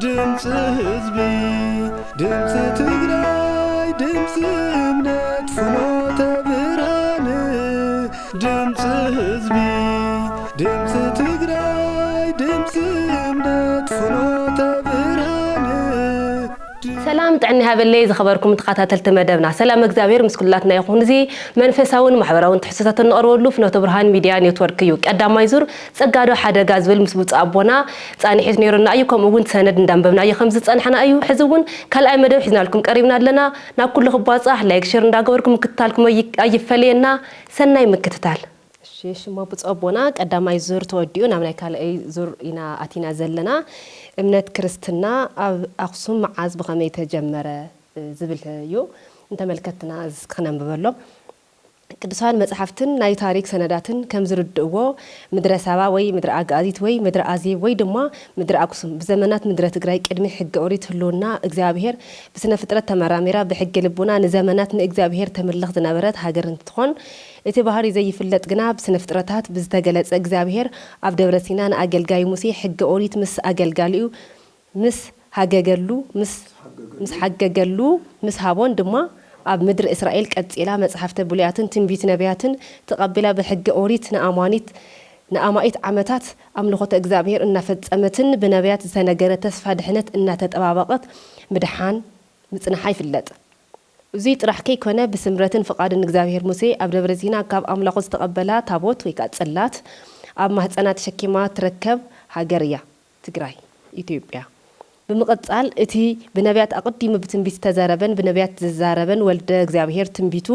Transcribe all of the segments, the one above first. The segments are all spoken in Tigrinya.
ድምፂ ህዝቢ፣ ድምፂ ትግራይ፣ ድምፂ እምነት ፍኖተ ብርሃን። ድምፂ ህዝቢ፣ ድምፂ ትግራይ፣ ድምፂ እምነት ፍኖተ ብርሃን። ሰላም ጥዕና ይሃበለይ ዝኸበርኩም ተኸታተልቲ መደብና። ሰላም እግዚኣብሔር ምስ ኩላትና ይኹን። እዚ መንፈሳውን ማሕበራውን ትሕዝቶታት እንቐርበሉ ፍኖተ ብርሃን ሚድያ ኔትወርክ እዩ። ቀዳማይ ዙር ጸጋዶ ሓደጋ ዝብል ምስ ብፁዕ ኣቦና ጻንሒት ነይሩና እዩ። ከምኡ እውን ሰነድ እንዳንበብና እዩ ከም ዝጸንሐና እዩ። ሕዚ እውን ካልኣይ መደብ ሒዝናልኩም ቀሪብና ኣለና። ናብ ኩሉ ክባጻሕ ላይክ፣ ሼር እንዳገበርኩም ምክትታልኩም ኣይ-፣ ኣይፈለየና። ሰናይ ምክትታል። እሺ፣ ሽሞ ብፁዕ ኣቦና ቀዳማይ ዙር ተወዲኡ ናብ ናይ ካልኣይ ዙር ኢና ኣቲና ዘለና። እምነት ክርስትና ኣብ ኣኽሱም መዓዝ ብኸመይ ተጀመረ ዝብል እዩ። ንተመልከትና እዚ ክነንብበሎም። ቅዱሳን መጽሓፍትን ናይ ታሪክ ሰነዳትን ከም ዝርድእዎ፣ ምድረ ሳባ ወይ ምድረ ኣጋዚት ወይ ምድረ ኣዜብ ወይ ድማ ምድረ ኣክሱም ብዘመናት ምድረ ትግራይ ቅድሚ ሕገ ኦሪት ህልውና እግዚኣብሔር ብስነ ፍጥረት ተመራሚራ ብሕገ ልቡና ንዘመናት ንእግዚኣብሔር ተምልኽ ዝነበረት ሃገር እንትትኾን፣ እቲ ባህሪ ዘይፍለጥ ግና ብስነ ፍጥረታት ብዝተገለጸ እግዚኣብሔር ኣብ ደብረ ሲና ንኣገልጋዩ ሙሴ ሕገ ኦሪት ምስ ኣገልጋሊኡ ምስ ሃገገሉ፣ ምስ፣ ምስ ሓገገሉ፣ ምስ ሃቦን ድማ ኣብ ምድሪ እስራኤል ቀጺላ መጽሓፍተ ብሉያትን ትንቢት ነቢያትን ተቐቢላ ብሕገ ኦሪት ንኣማኒት፣ ንኣማኢት ዓመታት ኣምልኾተ እግዚኣብሔር እናፈጸመትን ብነቢያት ዝተነገረ ተስፋ ድሕነት እናተጠባበቐት ምድሓን ምጽንሓ ይፍለጥ። እዙይ ጥራሕ ከይኮነ ብስምረትን ፍቓድን እግዚኣብሔር ሙሴ ኣብ ደብረ ሲና ካብ ኣምላኹ ዝተቐበላ ታቦት ወይ ከዓ ጽላት ኣብ ማህፀና ተሸኪማ ትረከብ ሃገር እያ። ትግራይ፣ ኢትዮጵያ። ብምቕጻል፣ እቲ ብነቢያት ኣቐዲሙ ብትንቢት ዝተዛረበን ብነቢያት ዝዛረበን ወልደ እግዚኣብሔር ትንቢቱ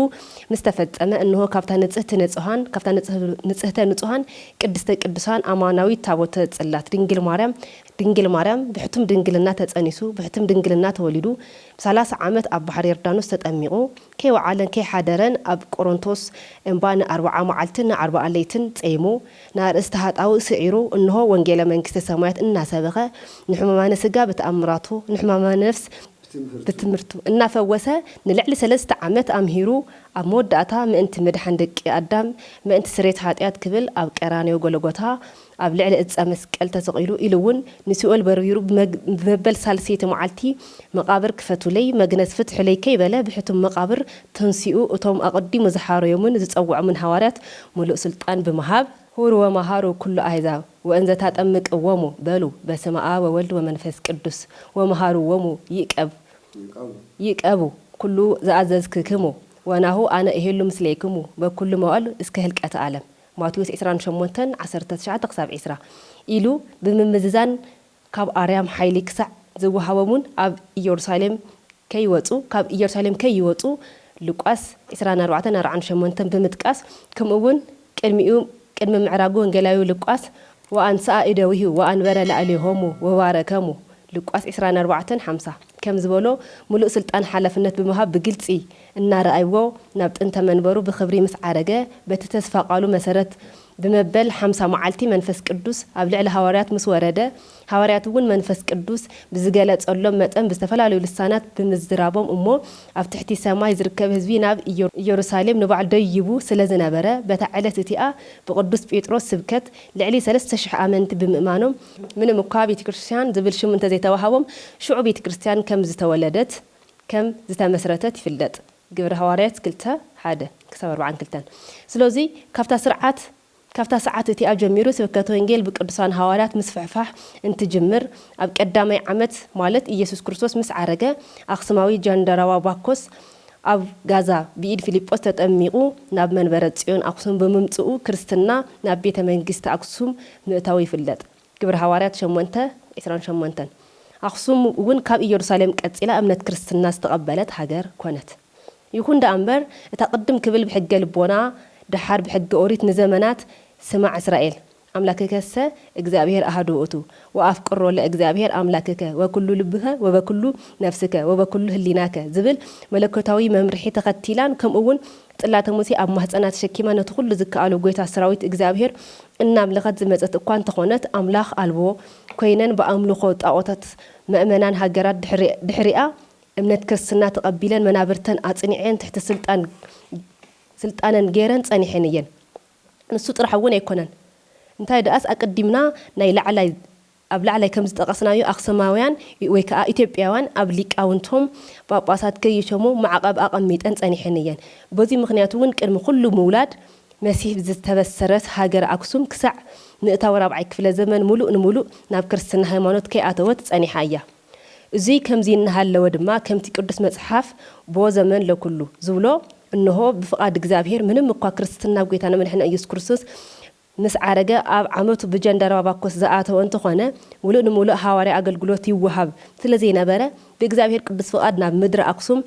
ምስ ተፈጸመ፣ እንሆ፣ ካብታ ንጽህቲ ንጹሃን፣ ካብታ ንጽህ-፣ ንጽህተ ንጹሃን፣ ቅድስተ ቅዱሳን፣ ኣማናዊት ታቦተ ጽላት ድንግል ማርያም፣ ድንግል ማርያም ብሕቱም ድንግልና ተጸኒሱ፣ ብሕቱም ድንግልና ተወሊዱ፣ ብሰላሳ ዓመት ኣብ ባሕሪ ዮርዳኖስ ተጠሚቑ፣ ከይወዓለን ከይሓደረን ኣብ ቆሮንቶስ እምባ ንኣርብዓ መዓልትን ንኣርብዓ ለይትን ጸይሙ፣ ንኣርእስተ ሃጣውእ ስዒሩ፣ እንሆ ወንጌለ መንግስተ ሰማያት እናሰበኸ፣ ንሕሙማነ ስጋ ብተኣምራቱ፣ ንሕሙማነ ነፍስ ብትምህርቱ እናፈወሰ፣ ንልዕሊ ሰለስተ ዓመት ኣምሂሩ፣ ኣብ መወዳእታ ምእንቲ ምድሓን ደቂ ኣዳም፣ ምእንቲ ስርየት ሓጢኣት ክብል ኣብ ቀራንዮ ጎለጎታ ኣብ ልዕሊ ዕፀ መስቀል ተሰቒሉ፣ ኢሉ እውን ንሲኦል በርቢሩ ብመግ-፣ ብመበል ሳልሰይቲ መዓልቲ መቓብር ክፈቱለይ፣ መግነዝ ፍትሑለይ ከይበለ ብሕቱም መቓብር ተንሲኡ፣ እቶም ኣቐዲሙ ዝሓረዮምን ዝጸውዖምን ሃዋርያት ምሉእ ስልጣን ብምሃብ፣ ሁሩ ወመሃሩ ኩሉ ኣህዛብ ወእንዘታጠምቅዎሙ በሉ በስመ ኣብ ወወልድ ወመንፈስ ቅዱስ ወመሃርዎሙ ይእቀብ፣ ይእቀቡ። ይእቀቡ ኩሉ ዘኣዘዝክክሙ ወናሁ ኣነ እሄሉ ምስሌክሙ በኩሉ መዋዕል እስከ ህልቀተ ዓለም። ማቴዎስ ዕስራን ሸሞንተን ዓሰርተ ትሽዓተ ክሳብ ዕስራ ኢሉ ብምምዝዛን ካብ ኣርያም ሓይሊ ክሳዕ ዝወሃቦምን ኣብ ኢየሩሳሌም ከይወጹ፣ ካብ ኢየሩሳሌም ከይወጹ ሉቃስ ዕስራን ኣርባዕተን ኣርባዓን ሸሞንተን ብምጥቃስ፣ ከምኡ እውን ቅድሚኡ፣ ቅድሚ ምዕራጉ ወንጌላዊ ሉቃስ ወኣንስኣ እደዊሁ ወኣንበረ ላዕሌሆሙ ወባረከሙ ሉቃስ ዕስራን ኣርባዕተን ሓምሳ ከም ዝበሎ፣ ምሉእ ስልጣን ሓላፍነት ብምሃብ ብግልጺ እናረኣይዎ፣ ናብ ጥንተ መንበሩ ብኽብሪ ምስ ዓረገ፣ በቲ ተስፋ ቃሉ መሰረት ብመበል ሓምሳ መዓልቲ መንፈስ ቅዱስ ኣብ ልዕሊ ሃዋርያት ምስ ወረደ፣ ሃዋርያት እውን መንፈስ ቅዱስ ብዝገለጸሎም መጠን ብዝተፈላለዩ ልሳናት ብምዝራቦም እሞ፣ ኣብ ትሕቲ ሰማይ ዝርከብ ህዝቢ ናብ ኢዮ-፣ ኢየሩሳሌም ንባዕሉ ደይቡ ስለ ዝነበረ፣ በታ ዕለት እቲኣ ብቅዱስ ጴጥሮስ ስብከት ልዕሊ ሰለስተ ሽሕ ኣመንቲ ብምእማኖም፣ ምንም እኳ ቤተ ክርስቲያን ዝብል ሽም እንተዘይተዋህቦም፣ ሽዑ ቤተ ክርስቲያን ከም ዝተወለደት፣ ከም ዝተመስረተት ይፍለጥ። ግብረ ሃዋርያት ክልተ ሓደ ክሳብ ኣርባዓን ክልተን። ስለዚ ካብታ ስርዓት፣ ካብታ ሰዓት እቲኣ ጀሚሩ ስብከተ ወንጌል ብቅዱሳን ሃዋርያት ምስፍሕፋሕ እንትጅምር፣ ኣብ ቀዳማይ ዓመት ማለት ኢየሱስ ክርስቶስ ምስ ዓረገ፣ ኣኽሱማዊ ጃንደረባ ባኮስ ኣብ ጋዛ ብኢድ ፊልጶስ ተጠሚቑ ናብ መንበረ ጽዮን ኣኽሱም ብምምጽኡ፣ ክርስትና ናብ ቤተ መንግስቲ ኣኽሱም ምእታዉ ይፍለጥ። ግብረ ሃዋርያት ሸሞንተ ዕስራን ሸሞንተን። ኣኽሱም እውን ካብ ኢየሩሳሌም ቀጺላ እምነት ክርስትና ዝተቐበለት ሃገር ኮነት። ይኹን ደኣ እምበር፣ እታ ቅድም ክብል ብሕገ ልቦና፣ ደሓር ብሕገ ኦሪት ንዘመናት፣ ስማዕ እስራኤል፣ ኣምላክከሰ እግዚኣብሔር ኣሃዱ ውእቱ፣ ወኣፍቅሮ ለእግዚኣብሔር ኣምላክከ ወኩሉ ልብከ ወበኩሉ ነፍስከ ወበኩሉ ህሊናከ ዝብል መለኮታዊ መምርሒ ተኸቲላን፣ ከምኡ እውን ጽላተ ሙሴ ኣብ ማህጸና ተሸኪማ ነቲ ኩሉ ዝከኣሎ ጐይታ ሰራዊት እግዚኣብሔር እናምለኸት ዝመጸት እኳ እንተኾነት፣ ኣምላኽ ኣልቦ ኮይነን ብኣምልኾ ጣኦታት መእመናን ሃገራት ድሕሪ-፣ ድሕሪኣ እምነት ክርስትና ተቐቢለን መናብርተን ኣጽኒዐን ትሕቲ ስልጣን ስልጣነን ገይረን ጸኒሐን እየን። ንሱ ጥራሕ እውን ኣይኮነን። እንታይ ደኣስ ኣቀዲምና ናይ ላዕላይ ኣብ ላዕላይ ከም ዝጠቐስናዮ ኣኽሱማውያን ወይ ከኣ ኢትዮጵያውያን ኣብ ሊቃውንቶም ጳጳሳት ከይሾሙ ማዕቐብ ኣቐሚጠን ጸኒሐን እየን። በዚ ምኽንያት እውን ቅድሚ ኩሉ ምውላድ መሲህ ዝተበሰረት ሃገረ ኣክሱም ክሳዕ ምእታው ራብዓይ ክፍለ ዘመን ምሉእ ንምሉእ ናብ ክርስትና ሃይማኖት ከይኣተወት ጸኒሓ እያ። እዙይ ከምዚ እናሃለወ ድማ ከምቲ ቅዱስ መጽሓፍ ቦ ዘመን ለኩሉ ዝብሎ እንሆ ብፍቓድ እግዚኣብሔር ምንም እኳ ክርስትና ኣብ ጐይታና መድሕና ኢየሱስ ክርስቶስ ምስ ዓረገ ኣብ ዓመቱ ብጀንደረባ ባኮስ ዝኣተወ እንተኾነ፣ ምሉእ ንምሉእ ሃዋርያ ኣገልግሎት ይወሃብ ስለ ዘይነበረ፣ ብእግዚኣብሔር ቅዱስ ፍቓድ ናብ ምድሪ ኣክሱም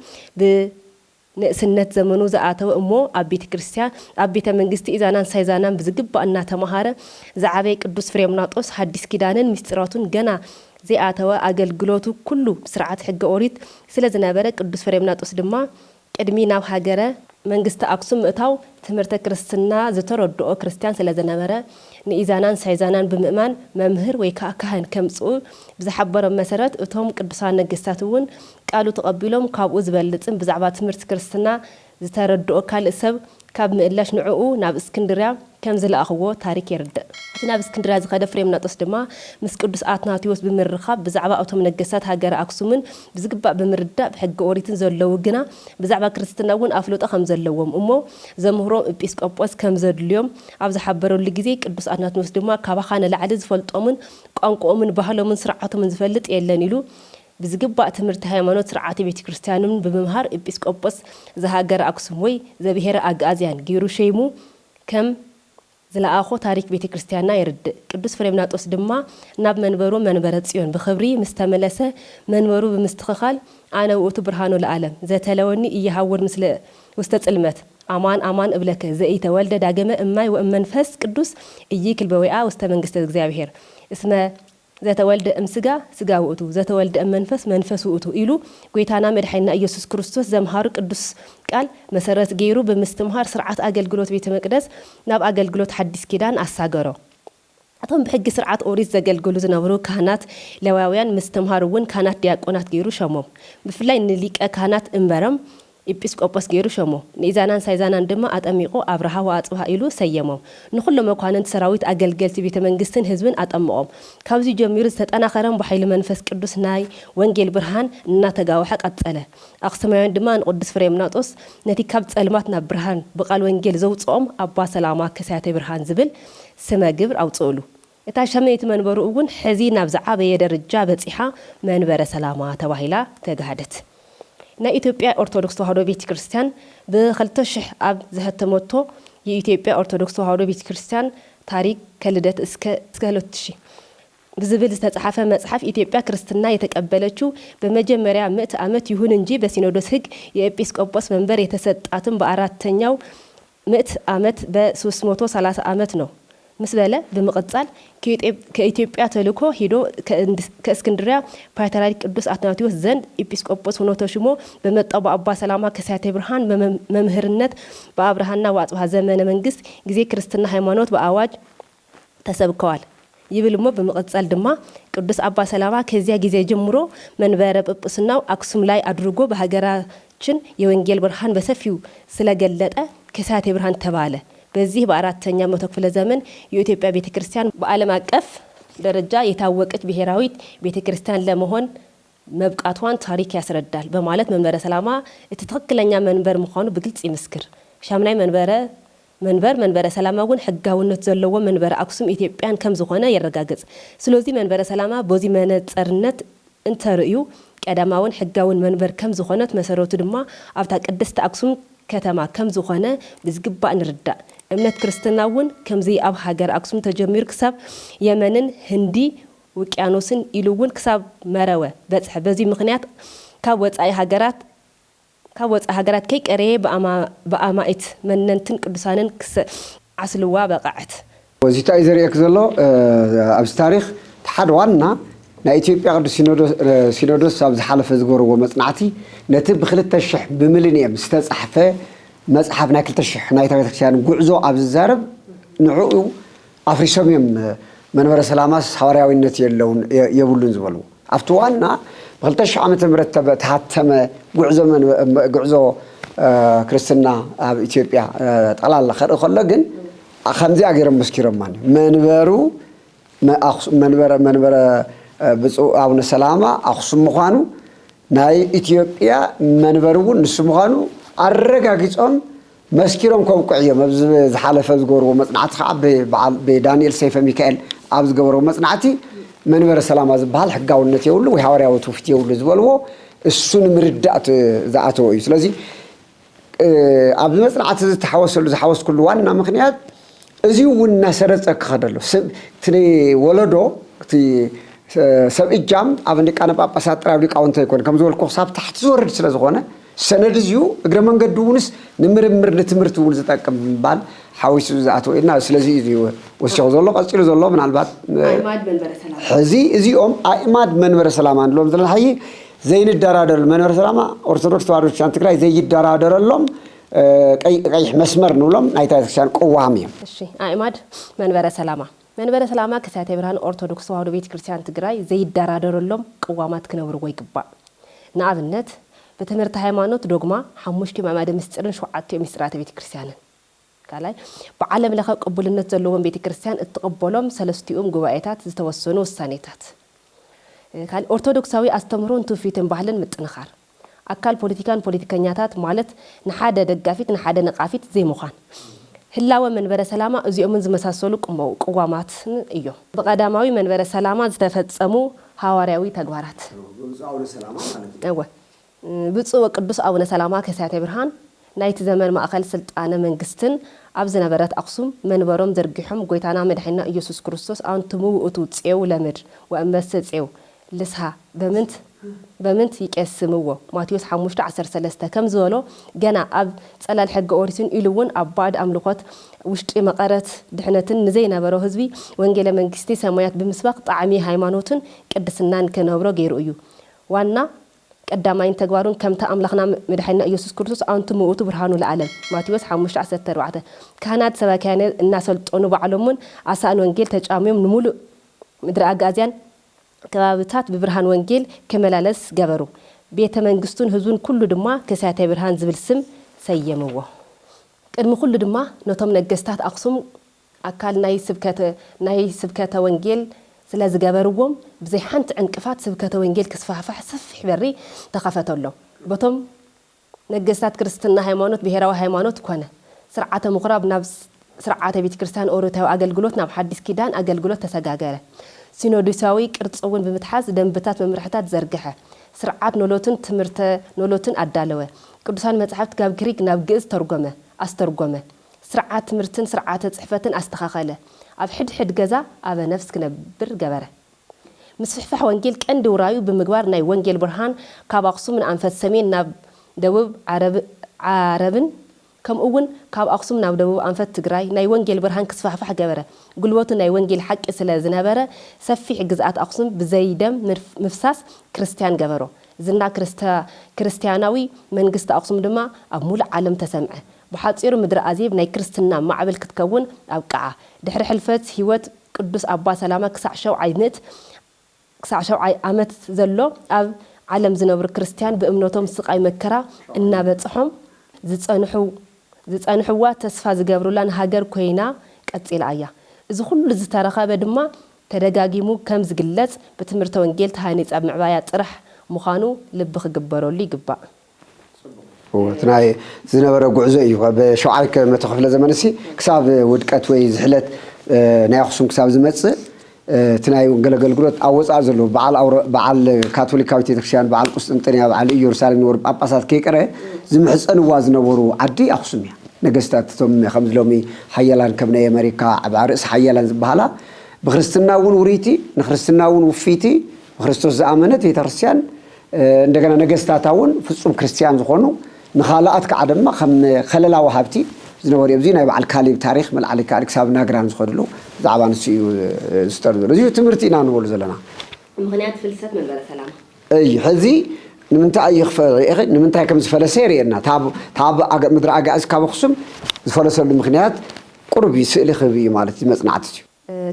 ብንእስነት ዘመኑ ዝኣተወ እሞ ኣብ ቤተ ክርስቲያን፣ ኣብ ቤተ መንግስቲ ኢዛናን ሳይዛናን ብዝግባእ እናተማሃረ ዝዓበየ ቅዱስ ፍሬምናጦስ ሓዲስ ኪዳንን ምስጢራቱን ገና ዘይኣተወ ኣገልግሎቱ ኩሉ ብስርዓት ሕገ ኦሪት ስለ ዝነበረ፣ ቅዱስ ፍሬምናጦስ ድማ ቅድሚ ናብ ሃገረ መንግስቲ ኣክሱም ምእታው ትምህርተ ክርስትና ዝተረድኦ ክርስቲያን ስለ ዝነበረ ንኢዛናን ሳይዛናን ብምእማን መምህር ወይ ከዓ ካህን ከምፅኡ ብዝሓበሮም መሰረት እቶም ቅዱሳን ነገስታት እውን ቃሉ ተቐቢሎም ካብኡ ዝበልፅን ብዛዕባ ትምህርቲ ክርስትና ዝተረድኦ ካልእ ሰብ ካብ ምእላሽ ንዕኡ ናብ እስክንድርያ ከም ዝለኣኽዎ ታሪክ የርድእ። እቲ ናብ እስክንድርያ ዝኸደ ፍሬምናጦስ ድማ ምስ ቅዱስ ኣትናቴዎስ ብምርኻብ ብዛዕባ እቶም ነገስታት ሃገረ ኣክሱምን ብዝግባእ ብምርዳእ ብሕገ ኦሪትን ዘለዉ ግና ብዛዕባ ክርስትና እውን ኣፍልጦ ከም ዘለዎም እሞ ዘምህሮም ኤጲስቆጶስ ከም ዘድልዮም ኣብ ዝሓበረሉ ግዜ ቅዱስ ኣትናቴዎስ ድማ ካባኻ ንላዕሊ ዝፈልጦምን ቋንቋኦምን ባህሎምን ስርዓቶምን ዝፈልጥ የለን ኢሉ ብዝግባእ ትምህርቲ ሃይማኖት ስርዓተ ቤተ ክርስቲያንን ብምምሃር ኤጲስቆጶስ ዘሃገረ ኣክሱም ወይ ዘብሔረ ኣግኣዝያን ገይሩ ሸይሙ ከም ዝለኣኾ ታሪክ ቤተ ክርስቲያንና የርድእ። ቅዱስ ፍሬምናጦስ ድማ ናብ መንበሩ መንበረ ጽዮን ብኽብሪ ምስ ተመለሰ መንበሩ ብምስትኽኻል ኣነ ውእቱ ብርሃኑ ለዓለም ዘተለወኒ እየሃውር ምስለ ውስተ ጽልመት ኣማን ኣማን እብለከ ዘኢተወልደ ዳግመ እማይ ወእመንፈስ ቅዱስ ኢይክል በዊዓ ውስተ መንግስተ እግዚኣብሔር እስመ ዘተወልደ እምስጋ ስጋ ውእቱ ዘተወልደ እመንፈስ መንፈስ ውእቱ ኢሉ ጐይታና መድሓኒና ኢየሱስ ክርስቶስ ዘምሃሩ ቅዱስ ቃል መሰረት ገይሩ ብምስትምሃር ስርዓት ኣገልግሎት ቤተ መቅደስ ናብ ኣገልግሎት ሓዲስ ኪዳን ኣሳገሮ። እቶም ብሕጊ ስርዓት ኦሪት ዘገልግሉ ዝነበሩ ካህናት ሌዋውያን ምስትምሃር እውን ካህናት ዲያቆናት ገይሩ ሸሞም። ብፍላይ ንሊቀ ካህናት እምበረም ኤጲስቆጶስ ገይሩ ሸሞ። ንኢዛናን ሳይዛናን ድማ ኣጠሚቑ ኣብርሃ ወኣጽብሃ ኢሉ ሰየሞም። ንኹሎም መኳንንቲ ሰራዊት ኣገልገልቲ ቤተ መንግስትን ህዝብን ኣጠመቖም። ካብዚ ጀሚሩ ዝተጠናኸረን ብሓይሊ መንፈስ ቅዱስ ናይ ወንጌል ብርሃን እናተጋውሐ ቀጸለ። ኣኽሱማውያን ድማ ንቅዱስ ፍሬምናጦስ ነቲ ካብ ጸልማት ናብ ብርሃን ብቃል ወንጌል ዘውጽኦም ኣባ ሰላማ ከሳቴ ብርሃን ዝብል ስመ ግብር ኣውጽኡሉ። እታ ሸመይቲ መንበሩ እውን ሕዚ ናብ ዝዓበየ ደረጃ በጺሓ መንበረ ሰላማ ተባሂላ ተጋህደት። ናይ ኢትዮጵያ ኦርቶዶክስ ተዋህዶ ቤተ ክርስቲያን ብኽልተ ሽሕ ኣብ ዘሐተመቶ የኢትዮጵያ ኦርቶዶክስ ተዋህዶ ቤተ ክርስቲያን ታሪክ ከልደት እስከ እስከ ሁለት ሺህ ብዝብል ዝተጻሓፈ መጽሓፍ ኢትዮጵያ ክርስትና የተቀበለችው በመጀመሪያ ምዕት ዓመት ይሁን እንጂ በሲኖዶስ ሕግ የኤጲስቆጶስ መንበር የተሰጣትም በአራተኛው ምዕት ዓመት በ ሶስት መቶ ሠላሳ ዓመት ነው ምስ በለ ብምቕጻል ከኢትዮጵያ ተልኮ ሂዶ ከእስክንድርያ ፓትርያርክ ቅዱስ አትናቴዎስ ዘንድ ኤጲስቆጶስ ሆኖ ተሹሞ በመጣው በአባ ሰላማ ከሳቴ ብርሃን መምህርነት በአብርሃና ወአጽብሃ ዘመነ መንግስት ጊዜ ክርስትና ሃይማኖት በአዋጅ ተሰብከዋል ይብል እሞ ብምቕጻል ድማ ቅዱስ አባ ሰላማ ከዚያ ጊዜ ጀምሮ መንበረ ጵጵስናው አክሱም ላይ አድርጎ በሀገራችን የወንጌል ብርሃን በሰፊው ስለገለጠ ከሳቴ ብርሃን ተባለ። በዚህ በአራተኛ መቶ ክፍለ ዘመን የኢትዮጵያ ቤተ ክርስቲያን በዓለም አቀፍ ደረጃ የታወቀች ብሔራዊት ቤተ ክርስቲያን ለመሆን መብቃቷን ታሪክ ያስረዳል በማለት መንበረ ሰላማ እቲ ትኽክለኛ መንበር ምዃኑ ብግልጽ ይምስክር። ሻምናይ መንበረ መንበር መንበረ ሰላማ እውን ሕጋውነት ዘለዎ መንበረ አክሱም ኢትዮጵያን ከም ዝኾነ የረጋግጽ። ስለዚህ መንበረ ሰላማ በዚ መነጸርነት እንተርእዩ ቀዳማውን ሕጋውን መንበር ከም ዝኾነት መሰረቱ ድማ ኣብታ ቅድስቲ አክሱም ከተማ ከም ዝኾነ ብዝግባእ ንርዳእ። እምነት ክርስትና እውን ከምዚ ኣብ ሃገር ኣክሱም ተጀሚሩ ክሳብ የመንን ህንዲ ውቅያኖስን ኢሉ እውን ክሳብ መረወ በጽሐ። በዚ ምኽንያት ካብ ወጻኢ ሃገራት ካብ ወጻኢ ሃገራት ከይቀረየ ብኣማኢት መነንትን ቅዱሳንን ክሰ ዓስልዋ በቐዐት። እዚ እንታይ እዩ ዘርእየክ ዘሎ? ኣብዚ ታሪኽ እቲ ሓደ ዋና ናይ ኢትዮጵያ ቅዱስ ሲኖዶስ ኣብ ዝሓለፈ ዝገበርዎ መጽናዕቲ ነቲ ብክልተ ሽሕ ብምልንየም ዝተጻሕፈ መጽሓፍ ናይ ክልተ ሽሕ ናይታ ቤተክርስትያን ጉዕዞ ኣብ ዝዛረብ ንዕኡ ኣፍሪሶም እዮም። መንበረ ሰላማስ ሃዋርያዊነት የለውን የብሉን ዝበልዎ ኣብቲ ዋና ብክልተ ሽሕ ዓመተ ምህረት ተሃተመ ጉዕዞ ጉዕዞ እ፣ ክርስትና ኣብ ኢትዮጵያ፣ እ፣ ጠቕላላ ከርኢ ከሎ ግን፣ ኣ፣ ከምዚኣ ገይሮም መስኪሮማ። መንበሩ መ-፣ ኣኽሱ-፣ መንበረ፣ መንበረ፣ እ፣ ብፁዕ ኣቡነ ሰላማ ኣኽሱም ምዃኑ፣ ናይ ኢትዮጵያ መንበሪ እውን ንሱ ምዃኑ ኣረጋጊጾም መስኪሮም ከብቅዑ እዮም። ኣብዚ ዝሓለፈ ዝገበርዎ መጽናዕቲ ከዓ ብ-፣ በዓል፣ ብዳንኤል ሰይፈ ሚካኤል ኣብ ዝገበርዎ መጽናዕቲ መንበረ ሰላማ ዝበሃል ሕጋውነት የብሉ ወይ ሃዋርያዊ ትውፊት የብሉ ዝበልዎ እሱ ንምርዳእ ት-፣ ዝኣተወ እዩ። ስለዚ፣ እ፣ ኣብዚ መጽናዕቲ ዝተሓወሰሉ፣ ዝሓወስኩሉ ዋና ምኽንያት እዚ እውን እናሰረጸ ክኸደሎ። ሰብ፣ እቲ ወለዶ፣ እቲ፣ እ፣ ሰብ እጃም ኣብ ሊቃነ ጳጳሳት ጥራይ ሊቃውንት ኣይኮነ። ከም ዝበልኩ ክሳብ ታሕቲ ዝወርድ ስለ ዝኾነ፣ ሰነድ እዚኡ እግረ መንገዱ እውንስ ንምርምር፣ ንትምህርቲ እውን ዝጠቅም ምባል ሓዊሱ ዝኣተወ ኢና። ስለዚ እዩ ወሲኹ ዘሎ። ቀጺሉ ዘሎ ምናልባት፣ እ፣ ኣዕማድ መንበረ ሰላማ። ሕዚ እዚኦም ኣዕማድ መንበረ ሰላማ ንብሎም ዘለና ሓይ ዘይንደራደር፣ መንበረ ሰላማ ኦርቶዶክስ ተዋህዶ ክርስቲያን ትግራይ ዘይደራደረሎም፣ እ፣ ቀይ-፣ ቀይሕ መስመር ንብሎም ናይታ ቤተክርስትያን ቅዋም እዮም። እሺ፣ ኣዕማድ መንበረ ሰላማ። መንበረ ሰላማ ከሳቴ ብርሃን ኦርቶዶክስ ተዋህዶ ቤተክርስትያን ትግራይ ዘይደራደረሎም ቅዋማት ክነብርዎ ይግባእ። ንኣብነት፣ ብትምህርቲ ሃይማኖት ዶግማ ሓሙሽቲኦም ኣዕማደ ምስጢርን ሸውዓቲኦም ምስጢራተ ቤተክርስትያንን። ካልኣይ፣ ብዓለም ለኸ ቅቡልነት ዘለዎም ቤተክርስትያን እትቕበሎም ሰለስቲኦም ጉባኤታት ዝተወሰኑ ውሳኔታት። ካልእ፣ ኦርቶዶክሳዊ ኣስተምህሮን ትውፊትን ባህልን ምጥንኻር። ኣካል ፖለቲካን ፖለቲከኛታት ማለት ንሓደ ደጋፊት ንሓደ ነቓፊት ዘይምዃን። ህላወ መንበረ ሰላማ እዚኦምን ዝመሳሰሉ ቅሞ-፣ ቅዋማትን እዮም። ብቐዳማዊ መንበረ ሰላማ ዝተፈጸሙ ሃዋርያዊ ተግባራት። ብፁዕ ኣቡነ ሰላማ ማለት እዩ። እወ። ብፁዕ ወቅዱስ ኣቡነ ሰላማ ከሳቴ ብርሃን ናይቲ ዘመን ማእከል ስልጣነ መንግስትን ኣብ ዝነበረት ኣኽሱም መንበሮም ዘርጊሖም ጎይታና መድሓኒና ኢየሱስ ክርስቶስ ኣንትሙ ውእቱ ጼው ለምድር ወእመሰ ጼው ልስሃ በምንት በምንት ይቄስምዎ ማቴዎስ ሓሙሽተ ዓሰርተ ሰለስተ ከም ዝበሎ ገና ኣብ ጸላል ሕገ ኦሪትን ኢሉ እውን ኣብ ባዕድ ኣምልኾት ውሽጢ መቐረት ድሕነትን ንዘይነበሮ ህዝቢ ወንጌለ መንግስቲ ሰማያት ብምስባኽ ጣዕሚ ሃይማኖትን ቅድስናን ክነብሮ ገይሩ እዩ። ዋና ቀዳማይን ተግባሩን ከምታ ኣምላኽና መድሓኒና ኢየሱስ ክርስቶስ ኣንትሙ ውእቱ ብርሃኑ ለዓለም ማቴዎስ ሓሙሽተ ዓሰርተ ኣርባዕተ ካህናት ሰባክያነ እናሰልጠኑ ባዕሎምን ኣሳእን ወንጌል ተጫምዮም ንምሉእ ምድረ ኣጋዝያን ከባብታት ብብርሃን ወንጌል ክመላለስ ገበሩ። ቤተ መንግስቱን ህዝቡን ኩሉ ድማ ከሳቴ ብርሃን ዝብል ስም ሰየምዎ። ቅድሚ ኩሉ ድማ ነቶም ነገስታት ኣኽሱም ኣካል ናይ ስብከተ፣ ናይ ስብከተ ወንጌል ስለ ዝገበርዎም ብዘይ ሓንቲ ዕንቅፋት ስብከተ ወንጌል ክስፋሕፋሕ ሰፊሕ በሪ ተኸፈተሎም። በቶም ነገስታት ክርስትና ሃይማኖት ብሄራዊ ሃይማኖት ኮነ። ስርዓተ ምኹራብ ናብ ስ-፣ ስርዓተ ቤተ ክርስቲያን ኦሪታዊ ኣገልግሎት ናብ ሓዲስ ኪዳን ኣገልግሎት ተሰጋገረ። ሲኖዶሳዊ ቅርጺ እውን ብምትሓዝ ደንብታት መምርሕታት ዘርግሐ። ስርዓት ኖሎትን ትምህርተ ኖሎትን ኣዳለወ። ቅዱሳን መጻሕፍት ካብ ግሪክ ናብ ግእዝ ተርጎመ፣ ኣስተርጎመ። ስርዓት ትምህርትን ስርዓተ ጽሕፈትን ኣስተኻኸለ። ኣብ ሕድሕድ ገዛ ኣበ ነፍስ ክነብር ገበረ። ምስፍሕፋሕ ወንጌል ቀንዲ ውራዩ ብምግባር ናይ ወንጌል ብርሃን ካብ ኣኽሱም ንኣንፈት ሰሜን ናብ ደቡብ ዓረብ-፣ ዓረብን ከምኡ እውን ካብ ኣኽሱም ናብ ደቡብ ኣንፈት ትግራይ ናይ ወንጌል ብርሃን ክስፋሕፋሕ ገበረ። ጉልበቱ ናይ ወንጌል ሓቂ ስለ ዝነበረ ሰፊሕ ግዝኣት ኣኽሱም ብዘይ ደም ምፍ-፣ ምፍሳስ ክርስትያን ገበሮ። ዝና ክርስታ-፣ ክርስትያናዊ መንግስቲ ኣኽሱም ድማ ኣብ ሙሉእ ዓለም ተሰምዐ። ብሓጺሩ ምድሪ ኣዜብ ናይ ክርስትና ማዕበል ክትከውን ኣብቅዓ። ድሕሪ ሕልፈት ህይወት ቅዱስ ኣባ ሰላማ ክሳዕ ሸውዓይ ምእት ክሳዕ ሸውዓይ ዓመት ዘሎ ኣብ ዓለም ዝነብሩ ክርስትያን ብእምነቶም ስቓይ መከራ እናበጽሖም ዝጸንሑ-፣ ዝጸንሕዋ ተስፋ ዝገብሩላን ሃገር ኮይና ቀጺላ እያ። እዚ ኩሉ ዝተረኸበ ድማ ተደጋጊሙ ከም ዝግለጽ ብትምህርተ ወንጌል ተሃኒጻ ምዕባያ ጥራሕ ምዃኑ ልቢ ክግበረሉ ይግባእ። እዎ፣ እቲ ናይ ዝነበረ ጉዕዞ እዩ። ካብ ሸውዓይ ከ-፣ መቶ ክፍለ ዘመን እሲ ክሳብ ውድቀት ወይ ዝሕለት፣ እ፣ ናይ ኣኽሱም ክሳብ ዝመጽእ፣ እ፣ እቲ ናይ ወንጌል ኣገልግሎት ኣብ ወጻኢ ዘለዉ በዓል ኣውረ-፣ በዓል ካቶሊካዊት ቤተክርስትያን፣ በዓል ቁስጥንጥንያ፣ በዓል ኢየሩሳሌም ዝነበሩ ጳጳሳት ከይቀረ ዝምሕጸንዋ ዝነበሩ ዓዲ ኣኽሱም እያ። ነገስታት እቶም ከምዚ ሎሚ ሓያላን ከም ናይ ኣሜሪካ ዓብዓ ርእሲ ሓያላን ዝበሃላ ብክርስትና እውን ውርይቲ፣ ንክርስትና እውን ውፍይቲ፣ ብክርስቶስ ዝኣመነት ቤተክርስትያን፣ እ፣ እንደገና ነገስታታ እውን ፍጹም ክርስትያን ዝኾኑ፣ ንኻልኣት ከዓ ድማ ከም ከለላ ወሃብቲ ዝነበሩ እዮም። እዚ ናይ በዓል ካሌብ ታሪኽ መልዓሊ ካልእ ክሳብ ናግራን ዝኸድሉ ብዛዕባ ንሱ እዩ፣ እ፣ ዝስጠር ዘሎ። እዚ ትምህርቲ ኢና ንበሉ ዘለና። ምኽንያት ፍልሰት መንበረ ሰላማ። እይ፣ ሕዚ ንምንታይ እዩ ክፈ-፣ ርኢኺ? ንምንታይ ከም ዝፈለሰ የርእየና። ታብ-፣ ታብ ኣገ-፣ ምድሪ ኣጋእዝ ካብ ኣኽሱም ዝፈለሰሉ ምኽንያት ቁሩብ እዩ፣ ስእሊ ክህብ እዩ ማለት እዩ፣ መጽናዕቲ እዩ።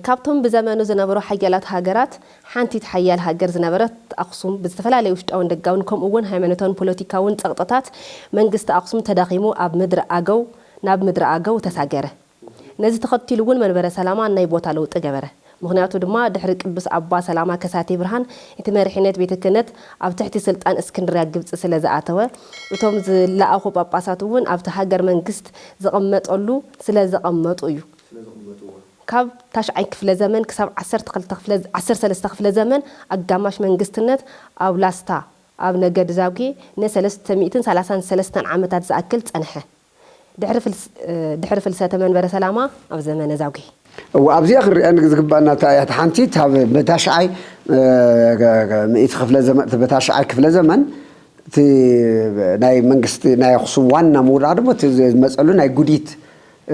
ካብቶም ብዘመኑ ዝነበሩ ሓያላት ሃገራት ሓንቲት ሓያል ሃገር ዝነበረት ኣኽሱም፣ ብዝተፈላለዩ ውሽጣውን ደጋውን ከምኡ እውን ሃይማኖታውን ፖለቲካውን ጸቕጥታት መንግስቲ ኣኽሱም ተዳኺሙ ኣብ ምድሪ ኣገው፣ ናብ ምድሪ ኣገው ተሳገረ። ነዚ ተኸቲሉ እውን መንበረ ሰላማ ናይ ቦታ ለውጢ ገበረ። ምኽንያቱ ድማ ድሕሪ ቅዱስ ኣባ ሰላማ ከሳቴ ብርሃን እቲ መሪሕነት ቤተ ክህነት ኣብ ትሕቲ ስልጣን እስክንድርያ ግብጺ ስለ ዝኣተወ፣ እቶም ዝለኣኹ ጳጳሳት እውን ኣብቲ ሃገር መንግስት ዝቐመጠሉ ስለ ዘቐመጡ እዩ። ካብ ታሽዓይ ክፍለ ዘመን ክሳብ ዓሰርተ ክልተ ክፍለ፣ ዓሰርተ ሰለስተ ክፍለ ዘመን ኣጋማሽ መንግስትነት ኣብ ላስታ ኣብ ነገድ ዛጉ ንሰለስተ ሚእትን ሰላሳን ሰለስተን ዓመታት ዝኣክል ጸንሐ። ድሕሪ ፍልስ-፣ ድሕሪ ፍልሰተ መንበረ ሰላማ ኣብ ዘመነ ዛጉ። እወ፣ ኣብዚኣ ክንሪኣ ዝግባና እታ እያ። እታ ሓንቲ እታ በታሽዓይ፣ እ፣ ገ-፣ ገ-፣ ምእቲ ክፍለ ዘመን፣ እቲ በታሽዓይ ክፍለ ዘመን፣ እቲ ናይ መንግስቲ ናይ ኣኽሱም ዋና ምውዳቕ ድማ እቲ ዝመጸሉ ናይ ጉዲት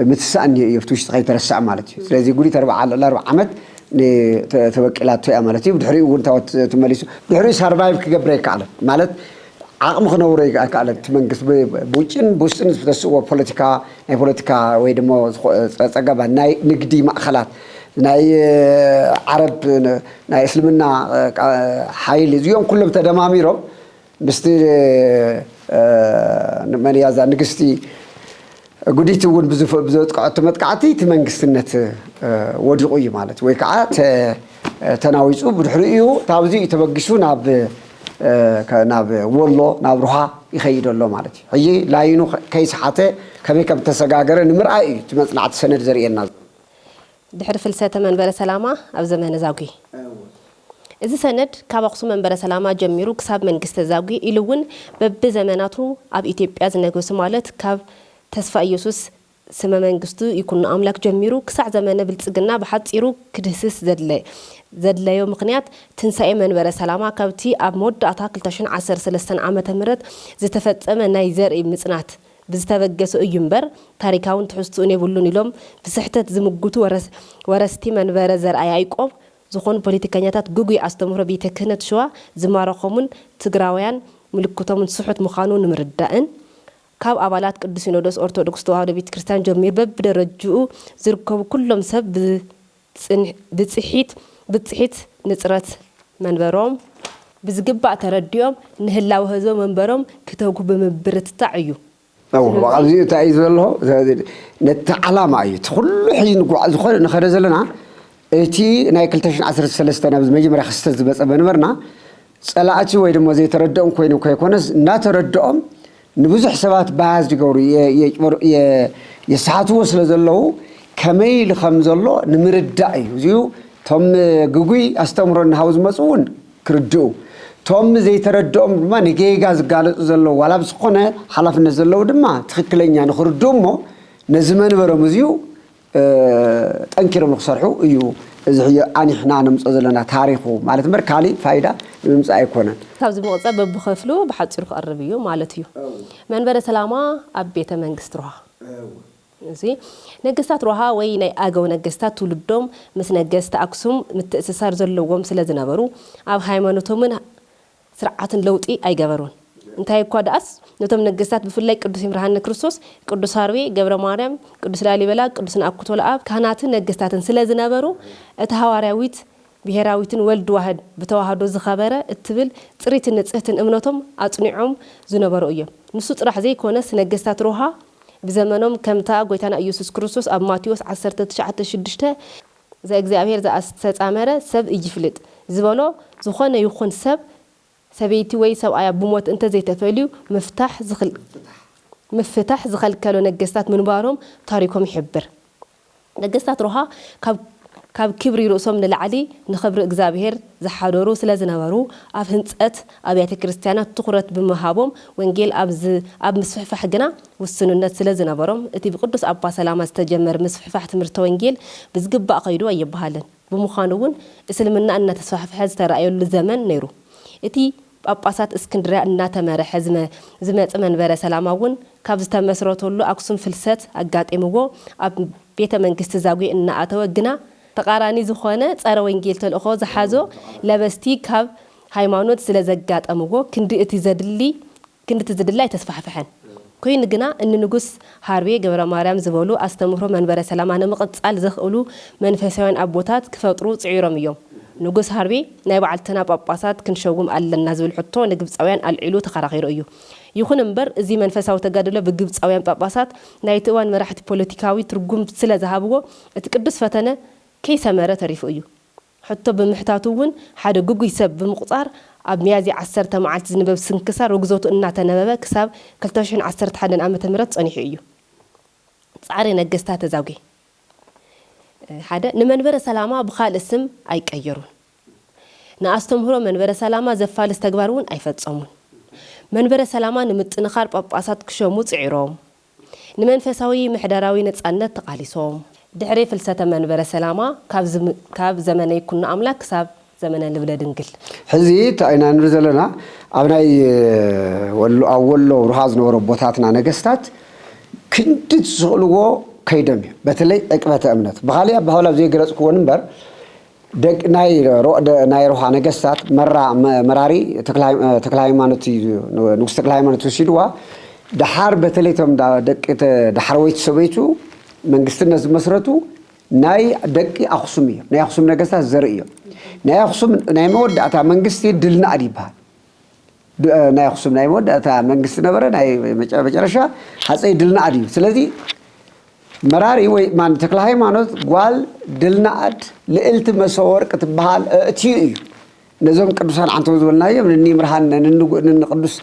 ምትሳእ እኒኦ እዩ፣ ኣብቲ ውሽጢ ከይተረሳዕ ማለት እዩ። ስለዚ ጉዲት ኣርብዓ፣ ልዕሊ ኣርብዓ ዓመት ን-፣ ተ-፣ ተበቂላቶ እያ ማለት እዩ። ብድሕሪኡ እውን ታወት ተመሊሱ፣ ብድሕሪኡ ሳርቫይቭ ክገብር ኣይከኣለን ማለት ዓቕሚ ክነብሮ ኣይከኣለን። እቲ መንግስቲ ብ-፣ ብውጭን ብውስጥን ዝተስእዎ ፖለቲካ፣ ናይ ፖለቲካ ወይ ድማ ዝኾ-፣ ጸ-፣ ጸገማት፣ ናይ ንግዲ ማእኸላት፣ ናይ፣ እ፣ ዓረብ፣ ን-፣ ናይ እስልምና፣ እ፣ ቃ-፣ ሓይሊ፣ እዚኦም ኩሎም ተደማሚሮም ምስቲ፣ እ፣ መን እያ እዛ ንግስቲ ጉዲት እውን ብዝፈ-፣ ብዘጥቅዐቶ መጥቃዕቲ እቲ መንግስትነት፣ እ፣ ወዲቑ እዩ ማለት፣ ወይ ከዓ ተ-፣ ተናዊጹ። ብድሕሪኡ ካብዚ እዩ ተበጊሱ ናብ፣ እ፣ ከ-፣ ናብ ወሎ፣ ናብ ሩሃ ይኸይድ ኣሎ ማለት እዩ። ሕጂ ላይኑ ከ-፣ ከይሰሓተ ከመይ ከም ተሰጋገረ ንምርኣይ እዩ እቲ መጽናዕቲ ሰነድ ዘርእየና። ድሕሪ ፍልሰተ መንበረ ሰላማ ኣብ ዘመነ ዛጉ። እዚ ሰነድ ካብ ኣኽሱም መንበረ ሰላማ ጀሚሩ ክሳብ መንግስተ ዛጉ ኢሉ እውን በብዘመናቱ ኣብ ኢትዮጵያ ዝነገሱ ማለት ካብ ተስፋ ኢየሱስ ስመ መንግስቱ ይኩኖ ኣምላክ ጀሚሩ ክሳዕ ዘመነ ብልጽግና ብሓጺሩ ክድህስስ ዘድለ-፣ ዘድለዮ ምኽንያት ትንሳኤ መንበረ ሰላማ ካብቲ ኣብ መወዳእታ ክልተ ሽሕን ዓሰርተ ሰለስተን ዓመተ ምህረት ዝተፈጸመ ናይ ዘርኢ ምጽናት ብዝተበገሰ እዩ እምበር ታሪካውን ትሕዝትኡን የብሉን ኢሎም ብስሕተት ዝምጉቱ ወረስ-፣ ወረስቲ መንበረ ዘርኣ ያዕቆብ ዝኾኑ ፖለቲከኛታት ግጉይ ኣስተምህሮ ቤተ ክህነት ሸዋ ዝማረኾምን ትግራውያን ምልክቶምን ስሑት ምዃኑ ንምርዳእን ካብ ኣባላት ቅዱስ ሲኖዶስ ኦርቶዶክስ ተዋህዶ ቤተ ክርስቲያን ጀሚሩ በብደረጅኡ ዝርከቡ ኩሎም ሰብ ብጽን-፣ ብጽሒት፣ ብጽሒት ንጽረት መንበሮም ብዝግባእ ተረዲኦም ንህላወ ህዝቦ መንበሮም ክተጉ ብምብርትታዕ እዩ። እዎ፣ ኣብዚ እንታይ እዩ ዘሎ? ነቲ ዓላማ እዩ። እቲ ኩሉ ሕጂ ንጓዕ-፣ ዝኾነ ንኸደ ዘለና፣ እቲ ናይ ክልተ ሽሕን ዓሰርተ ሰለስተን ኣብዚ መጀመርያ ክስተት ዝመጸ መንበርና፣ ጸላእቲ ወይ ድማ ዘይተረድኦም ኮይኖም ከይኮነስ፣ እናተረድኦም ንብዙሕ ሰባት ባያዝ ይገብሩ፣ የ-፣ የ-፣ የ-፣ የስሓትዎ ስለ ዘለዉ፣ ከመይ ኢሉ ከም ዘሎ ንምርዳእ እዩ። እዚኡ እቶም ግጉይ ኣስተምህሮ እናሃቡ ዝመጹ እውን ክርድኡ፣ እቶም ዘይተረድኦም ድማ ንጌጋ ዝጋለጹ ዘለዉ፣ ዋላ ብዝኾነ ሓላፍነት ዘለዉ ድማ ትኽክለኛ ንኽርድኡ እሞ ነዚ መንበሮም እዚኡ፣ እ፣ ጠንኪሮም ንክሰርሑ እዩ። እዚ ሕጂ ኣኒሕና ነምጽኦ ዘለና ታሪኹ ማለት እምበር ካሊእ ፋይዳ ንምምጻእ ኣይኮነን። ካብዚ ምቕጻል በብኸፍሉ ብሓጺሩ ክቐርብ እዩ ማለት እዩ። መንበረ ሰላማ ኣብ ቤተ መንግስቲ ሮሃ። እዚ ነገስታት ሮሃ ወይ ናይ ኣገው ነገስታት ትውልዶም ምስ ነገስቲ ኣክሱም ምትእስሳር ዘለዎም ስለ ዝነበሩ ኣብ ሃይማኖቶምን ስርዓትን ለውጢ ኣይገበሩን። እንታይ እኳ ደኣስ ነቶም ነገስታት ብፍላይ ቅዱስ ይምርሃነ ክርስቶስ፣ ቅዱስ ሃርዌ፣ ገብረ ማርያም፣ ቅዱስ ላሊበላ፣ ቅዱስ ነኣኩቶ ለኣብ ካህናትን ነገስታትን ስለ ዝነበሩ እቲ ሃዋርያዊት ብሄራዊትን ወልድ ዋህድ ብተዋህዶ ዝኸበረ እትብል ጽሪትን ንጽህትን እምነቶም ኣጽኒዖም ዝነበሩ እዮም። ንሱ ጥራሕ ዘይኮነስ ነገስታት ሮሃ ብዘመኖም ከምታ ጎይታና ኢየሱስ ክርስቶስ ኣብ ማቴዎስ ዓሰርተ ትሽዓተ ሽዱሽተ "ዘእግዚኣብሔር ዘኣስተጻመረ ሰብ እይፍልጥ" ዝበሎ፣ ዝኾነ ይኹን ሰብ ሰበይቲ ወይ ሰብኣያ ብሞት እንተዘይተፈልዩ ምፍታሕ ዝኽል-፣ ምፍታሕ ዝኸልከሎ ነገስታት ምንባሮም ታሪኮም ይሕብር። ነገስታት ሮሃ ካብ፣ ካብ ክብሪ ርእሶም ንላዕሊ ንኽብሪ እግዚኣብሔር ዝሓደሩ ስለ ዝነበሩ፣ ኣብ ህንጸት ኣብያተ ክርስቲያናት ትኹረት ብምሃቦም፣ ወንጌል ኣብ ዝ-፣ ኣብ ምስፍሕፋሕ ግና ውስንነት ስለ ዝነበሮም፣ እቲ ብቅዱስ ኣባ ሰላማ ዝተጀመረ ምስፍሕፋሕ ትምህርተ ወንጌል ብዝግባእ ከይዱ ኣይበሃልን። ብምዃኑ እውን፣ እስልምና እናተስፋሕፍሐ ዝተራእየሉ ዘመን ነይሩ። እቲ ጳጳሳት እስክንድርያ እናተመርሐ ዝመ-፣ ዝመጸ መንበረ ሰላማ እውን ካብ ዝተመስረተሉ ኣክሱም ፍልሰት ኣጋጢምዎ ኣብ ቤተ መንግስቲ ዛጉዌ እናኣተወ ግና ተቓራኒ ዝኾነ ጸረ ወንጌል ተልእኾ ዝሓዞ ለበስቲ ካብ ሃይማኖት ስለ ዘጋጠምዎ ክንዲ እቲ ዘድሊ፣ ክንዲ እቲ ዝድለ ኣይተስፋሕፍሐን። ኮይኑ ግና እኒ ንጉስ ሃርቤ ገብረ ማርያም ዝበሉ ኣስተምህሮ መንበረ ሰላማ ንምቕጻል ዘኽእሉ መንፈሳውያን ኣቦታት ክፈጥሩ ጽዒሮም እዮም። ንጉስ ሃርቤ ናይ ባዕልትና ጳጳሳት ክንሸውም ኣለና ዝብል ሕቶ ንግብጻውያን ኣልዒሉ ተኸራኺሩ እዩ። ይኹን እምበር እዚ መንፈሳዊ ተጋድሎ ብግብጻውያን ጳጳሳት ናይቲ እዋን መራሕቲ ፖለቲካዊ ትርጉም ስለ ዝሃብዎ እቲ ቅዱስ ፈተነ ከይሰመረ ተሪፉ እዩ። ሕቶ ብምሕታቱ እውን ሓደ ግጉይ ሰብ ብምቑጻር ኣብ ሚያዝያ ዓሰርተ መዓልቲ ዝንበብ ስንክሳር ውግዘቱ እናተነበበ ክሳብ ክልተ ሽሕን ዓሰርተ ሓደን ዓመተ ምህረት ጸኒሑ እዩ። ጻዕሪ ነገስታት ተዛጉ። ሓደ ንመንበረ ሰላማ ብኻልእ ስም ኣይቀየሩን። ንኣስተምህሮ መንበረ ሰላማ ዘፋልስ ተግባር እውን ኣይፈጸሙን። መንበረ ሰላማ ንምጥንኻር ጳጳሳት ክሸሙ ጽዒሮም። ንመንፈሳዊ ምሕደራዊ ነጻነት ተቓሊሶም። ድሕሪ ፍልሰተ መንበረ ሰላማ ካብ ዝም- ካብ ዘመነ ይኩኖ ኣምላክ ክሳብ ዘመነ ልብለ ድንግል። ሕዚ እንታይ ኢና ንርኢ ዘለና? ኣብ ናይ ወሎ ኣብ ወሎ ሩሃ ዝነበሩ ኣቦታትና ነገስታት ክንዲ ዝኽእልዎ ከይዶም እዮም። በተለይ ዕቅበተ እምነት ብኻሊእ ኣባህላ ዘይገለፅክዎን እምበር ደቂ ናይ ሮ- ደ- ናይ ሮሃ ነገስታት መራ መ- መራሪ ተክለ ሃይ- ተክለ ሃይማኖት እዩ። ንጉስ ተክለ ሃይማኖት ወሲድዋ። ደሓር በተለይ እቶም ዳ- ደቂ ተ- ዳሕረወይቲ ሰበይቱ መንግስትነት ዝመስረቱ ናይ ደቂ ኣኽሱም እዮም። ናይ ኣኽሱም ነገስታት ዘርኢ እዮም። ናይ ኣኽሱም ናይ መወዳእታ መንግስቲ ድልናኣድ ይበሃል። ድ- ናይ ኣኽሱም ናይ መወዳእታ መንግስቲ ነበረ። ናይ መጨ- መጨረሻ ሃፀይ ድልናኣድ እዩ። ስለዚ መራሪ ወይ ማን ተክለ ሃይማኖት ጓል ድልናኣድ ልእልቲ መሰወርቅ ትበሃል እእትዩ እዩ። ነዞም ቅዱሳን ዓንተው ዝበልናዮም ንኒ ይምርሃነ ንንጉ- ንንቅዱስ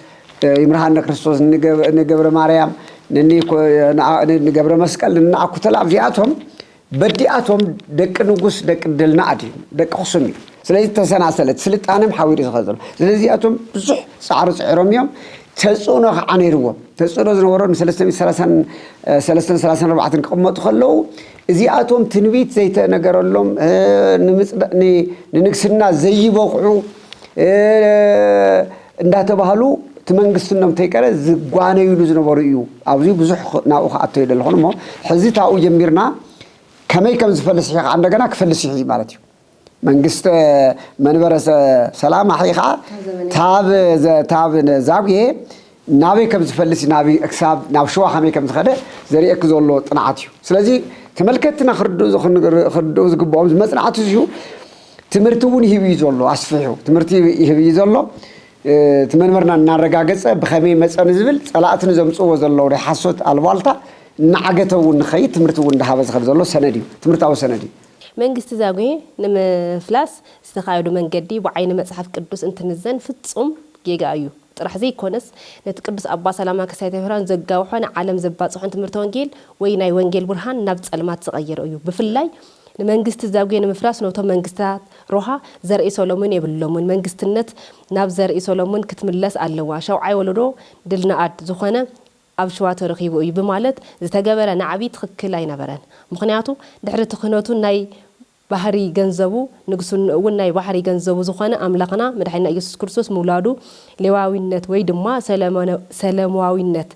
ይምርሃነ ክርስቶስ ንገብ- ንገብረ ማርያም ንኒ ኮ- ንኣ- ንገብረ መስቀል ንንኣኩተላ ኣብዚኣቶም በዲኣቶም ደቂ ንጉስ ደቂ ድልናኣድ እዩ። ደቂ ኣኽሱም እዩ። ስለዚ ተሰናሰለት ስልጣነም ሓዊሩ ዝኸ ዘሎ ስለዚ እዚኣቶም ብዙሕ ፃዕሪ ፅዒሮም እዮም። ተፅዕኖ ከዓ ነይርዎም። ተፅዕኖ ዝነበሮ ን ሰለስተ ሚእቲ ሰላሳን ሰለስተ ሰላሳን ኣርባዕተን ክቕመጡ ከለዉ እዚኣቶም ትንቢት ዘይተነገረሎም እ፣ ንምፅዳ- ን- ንንግስና ዘይበቕዑ እ፣ እንዳተባህሉ እቲ መንግስቲ እኖም ተይቀረ ዝጓነዩሉ ዝነበሩ እዩ። ኣብዚ ብዙሕ ኽ- ናብኡ ክኣቶ ይደለኹን እሞ ሕዚ ታብኡ ጀሚርና ከመይ ከም ዝፈልስ ይኸዓ እንደገና ክፈልስ ይኽእል ማለት እዩ። መንግስተ መንበረ ሰ- ሰላም ኣሕይ ከዓ ታብ ዘ- ታብ ነ- ዛጉዬ ናበይ ከም ዝፈልስ ናበይ ክሳብ ናብ ሽዋ ከመይ ከም ዝኸደ ዘርእየክ ዘሎ ጥንዓት እዩ። ስለዚ ተመልከትና ክርድኡ ዝኽን- ክርድኡ ዝግብኦም መፅናዕቲ እዩ። ትምህርቲ እውን ይህብ እዩ ዘሎ ኣስፊሑ ትምህርቲ ይህብ እዩ ዘሎ። እቲ መንበርና እናረጋገፀ ብኸመይ መፀ ንዝብል ፀላእቲ ንዘምፅዎ ዘለዉ ናይ ሓሶት ኣልቧልታ እናዓገተ እውን ንኸይድ ትምህርቲ እውን እንዳሃበ ዝኸድ ዘሎ ሰነድ እዩ። ትምህርታዊ ሰነድ እዩ። መንግስቲ ዛጉዌ ንምፍላስ ዝተኻየዱ መንገዲ ብዓይኒ መጽሓፍ ቅዱስ እንትምዘን ፍጹም ጌጋ እዩ ጥራሕ ዘይኮነስ፣ ነቲ ቅዱስ ኣባ ሰላማ ክሳይ ተፍራን ዘጋውሖ ንዓለም ዘባጽሖን ትምህርቲ ወንጌል ወይ ናይ ወንጌል ብርሃን ናብ ጸልማት ዝቐየሮ እዩ። ብፍላይ ንመንግስቲ ዛጉዌ ንምፍራስ ነቶም መንግስታት ሮሃ ዘርኢ ሰሎሞን የብሎምን። መንግስትነት ናብ ዘርኢ ሰሎሞን ክትምለስ ኣለዋ። ሻውዓይ ወለዶ ድልናኣድ ዝኾነ ኣብ ሽዋ ተረኺቡ እዩ ብማለት ዝተገበረ ናዕቢ ትኽክል ኣይነበረን። ምኽንያቱ ድሕሪ እቲ ክህነቱ ናይ ባህሪ ገንዘቡ ንግስንኡ እውን ናይ ባህሪ ገንዘቡ ዝኾነ ኣምላኽና መድሓኒና ኢየሱስ ክርስቶስ ምውላዱ ሌዋዊነት ወይ ድማ ሰለሞነ- ሰለሞናዊነት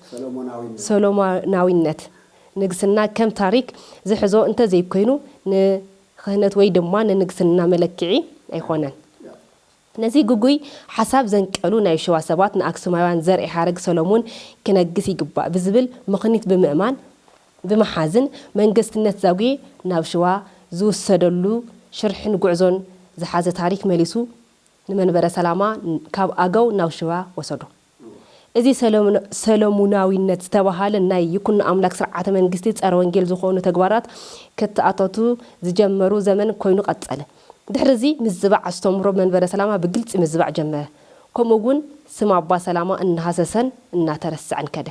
ሰሎሞናዊነት ንግስና ከም ታሪክ ዝሕዞ እንተዘይኮይኑ ንክህነት ወይ ድማ ንንግስና መለክዒ ኣይኾነን። ነዚ ግጉይ ሓሳብ ዘንቀሉ ናይ ሽዋ ሰባት ንኣክሱማውያን ዘርኢ ሓረግ ሰሎሙን ክነግስ ይግባእ ብዝብል ምኽኒት ብምእማን ብምሓዝን መንግስትነት ዛጉዌ ናብ ሽዋ ዝውሰደሉ ሽርሕን ጉዕዞን ዝሓዘ ታሪክ መሊሱ ንመንበረ ሰላማ ካብ ኣገው ናብ ሽዋ ወሰዶ። እዚ ሰለሙን- ሰለሙናዊነት ዝተባሃለ ናይ ይኩኖ ኣምላክ ስርዓተ መንግስቲ ጸረ ወንጌል ዝኾኑ ተግባራት ከተኣታቱ ዝጀመሩ ዘመን ኮይኑ ቀጸለ። ድሕሪ እዚ ምዝባዕ ኣስተምህሮ መንበረ ሰላማ ብግልጺ ምዝባዕ ጀመረ። ከምኡ እውን ስም ኣባ ሰላማ እናሃሰሰን እናተረስዐን ከደ።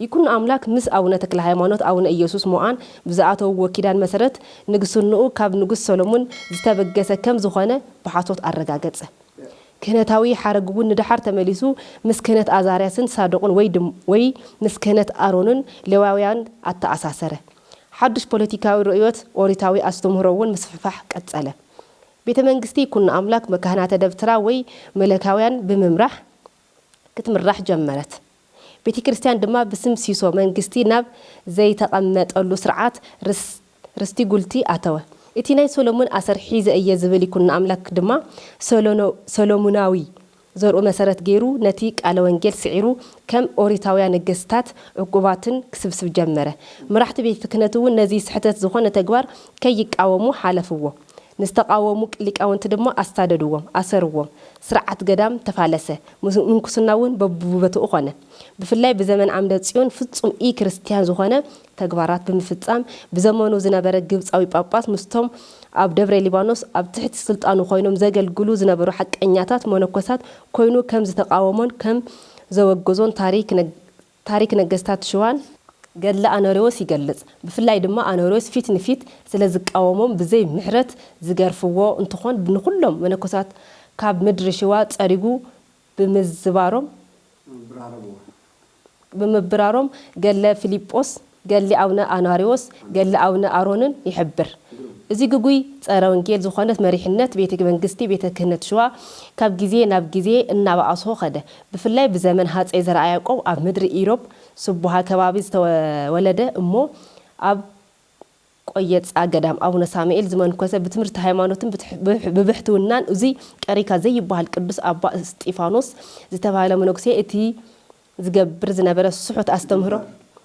ይኩኖ ኣምላክ ምስ ኣቡነ ተክለ ሃይማኖት ኣቡነ ኢየሱስ ሞኣን ብዝኣተውዎ ኪዳን መሰረት ንግስንኡ ካብ ንጉስ ሰሎሙን ዝተበገሰ ከም ዝኾነ ብሓሶት ኣረጋገጸ። ክህነታዊ ሓረግ እውን ንደሓር ተመሊሱ ምስ ክህነት ኣዛርያስን ሳዶቅን ወይ ድም- ወይ ምስ ክህነት ኣሮንን ሌዋውያን ኣተኣሳሰረ። ሓዱሽ ፖለቲካዊ ርእዮት ኦሪታዊ ኣስተምህሮ እውን ምስፍሕፋሕ ቀጸለ። ቤተ መንግስቲ ይኩኖ ኣምላክ ብካህናተ ደብትራ ወይ መለካውያን ብምምራሕ ክትምራሕ ጀመረት። ቤተ ክርስቲያን ድማ ብስም ሲሶ መንግስቲ ናብ ዘይተቐመጠሉ ስርዓት ርስ- ርስቲ ጉልቲ ኣተወ። እቲ ናይ ሰሎሙን ኣሰር ሒዘ እየ ዝብል ይኩኖ ኣምላክ ድማ ሰሎኖ- ሰሎሙናዊ ዘርኡ መሰረት ገይሩ ነቲ ቃለ ወንጌል ስዒሩ ከም ኦሪታውያን ነገስታት ዕቁባትን ክስብስብ ጀመረ። መራሕቲ ቤተ ክህነት እውን ነዚ ስሕተት ዝኾነ ተግባር ከይቃወሙ ሓለፍዎ። ንዝተቃወሙ ሊቃውንቲ ድማ ኣሳደድዎም፣ ኣሰርዎም። ስርዓት ገዳም ተፋለሰ። ምስ-፣ ምንኩስና እውን በብቦትኡ ኾነ። ብፍላይ ብዘመን ዓምደ ጽዮን ፍጹም ኢ ክርስትያን ዝኾነ ተግባራት ብምፍጻም ብዘመኑ ዝነበረ ግብጻዊ ጳጳስ ምስቶም ኣብ ደብረ ሊባኖስ ኣብ ትሕቲ ስልጣኑ ኮይኖም ዘገልግሉ ዝነበሩ ሓቀኛታት መነኮሳት ኮይኑ ከም ዝተቃወሞን ከም ዘወገዞን ታሪክ ነግ-፣ ታሪክ ነገስታት ሽዋን ገድለ ኣኖሬዎስ ይገልጽ። ብፍላይ ድማ ኣኖሬዎስ ፊት ንፊት ስለ ዝቃወሞም ብዘይ ምሕረት ዝገርፍዎ እንትኾን ንኹሎም መነኮሳት ካብ ምድሪ ሽዋ ጸሪጉ ብምዝባሮም ብምብራሮም ገለ ፊልጶስ፣ ገሊ ኣቡነ ኣናሪዎስ፣ ገሊ ኣቡነ ኣሮንን ይሕብር። እዚ ግጉይ ጸረ ወንጌል ዝኾነት መሪሕነት ቤተ መንግስቲ ቤተ ክህነት ሽዋ ካብ ግዜ ናብ ግዜ እናበኣሶ ኸደ። ብፍላይ ብዘመን ሃጸይ ዘርኣ ያዕቆብ ኣብ ምድሪ ኢሮብ ስቡሃ ከባቢ ዝተወለደ እሞ ኣብ ቆየጻ ገዳም ኣቡነ ሳሙኤል ዝመንኮሰ ብትምህርቲ ሃይማኖትን ብትሕ-፣ ብብሕትውናን እዚ ቀሪካ ዘይበሃል ቅዱስ ኣባ እስጢፋኖስ ዝተባህለ መነኩሴ እቲ ዝገብር ዝነበረ ስሑት ኣስተምህሮ፣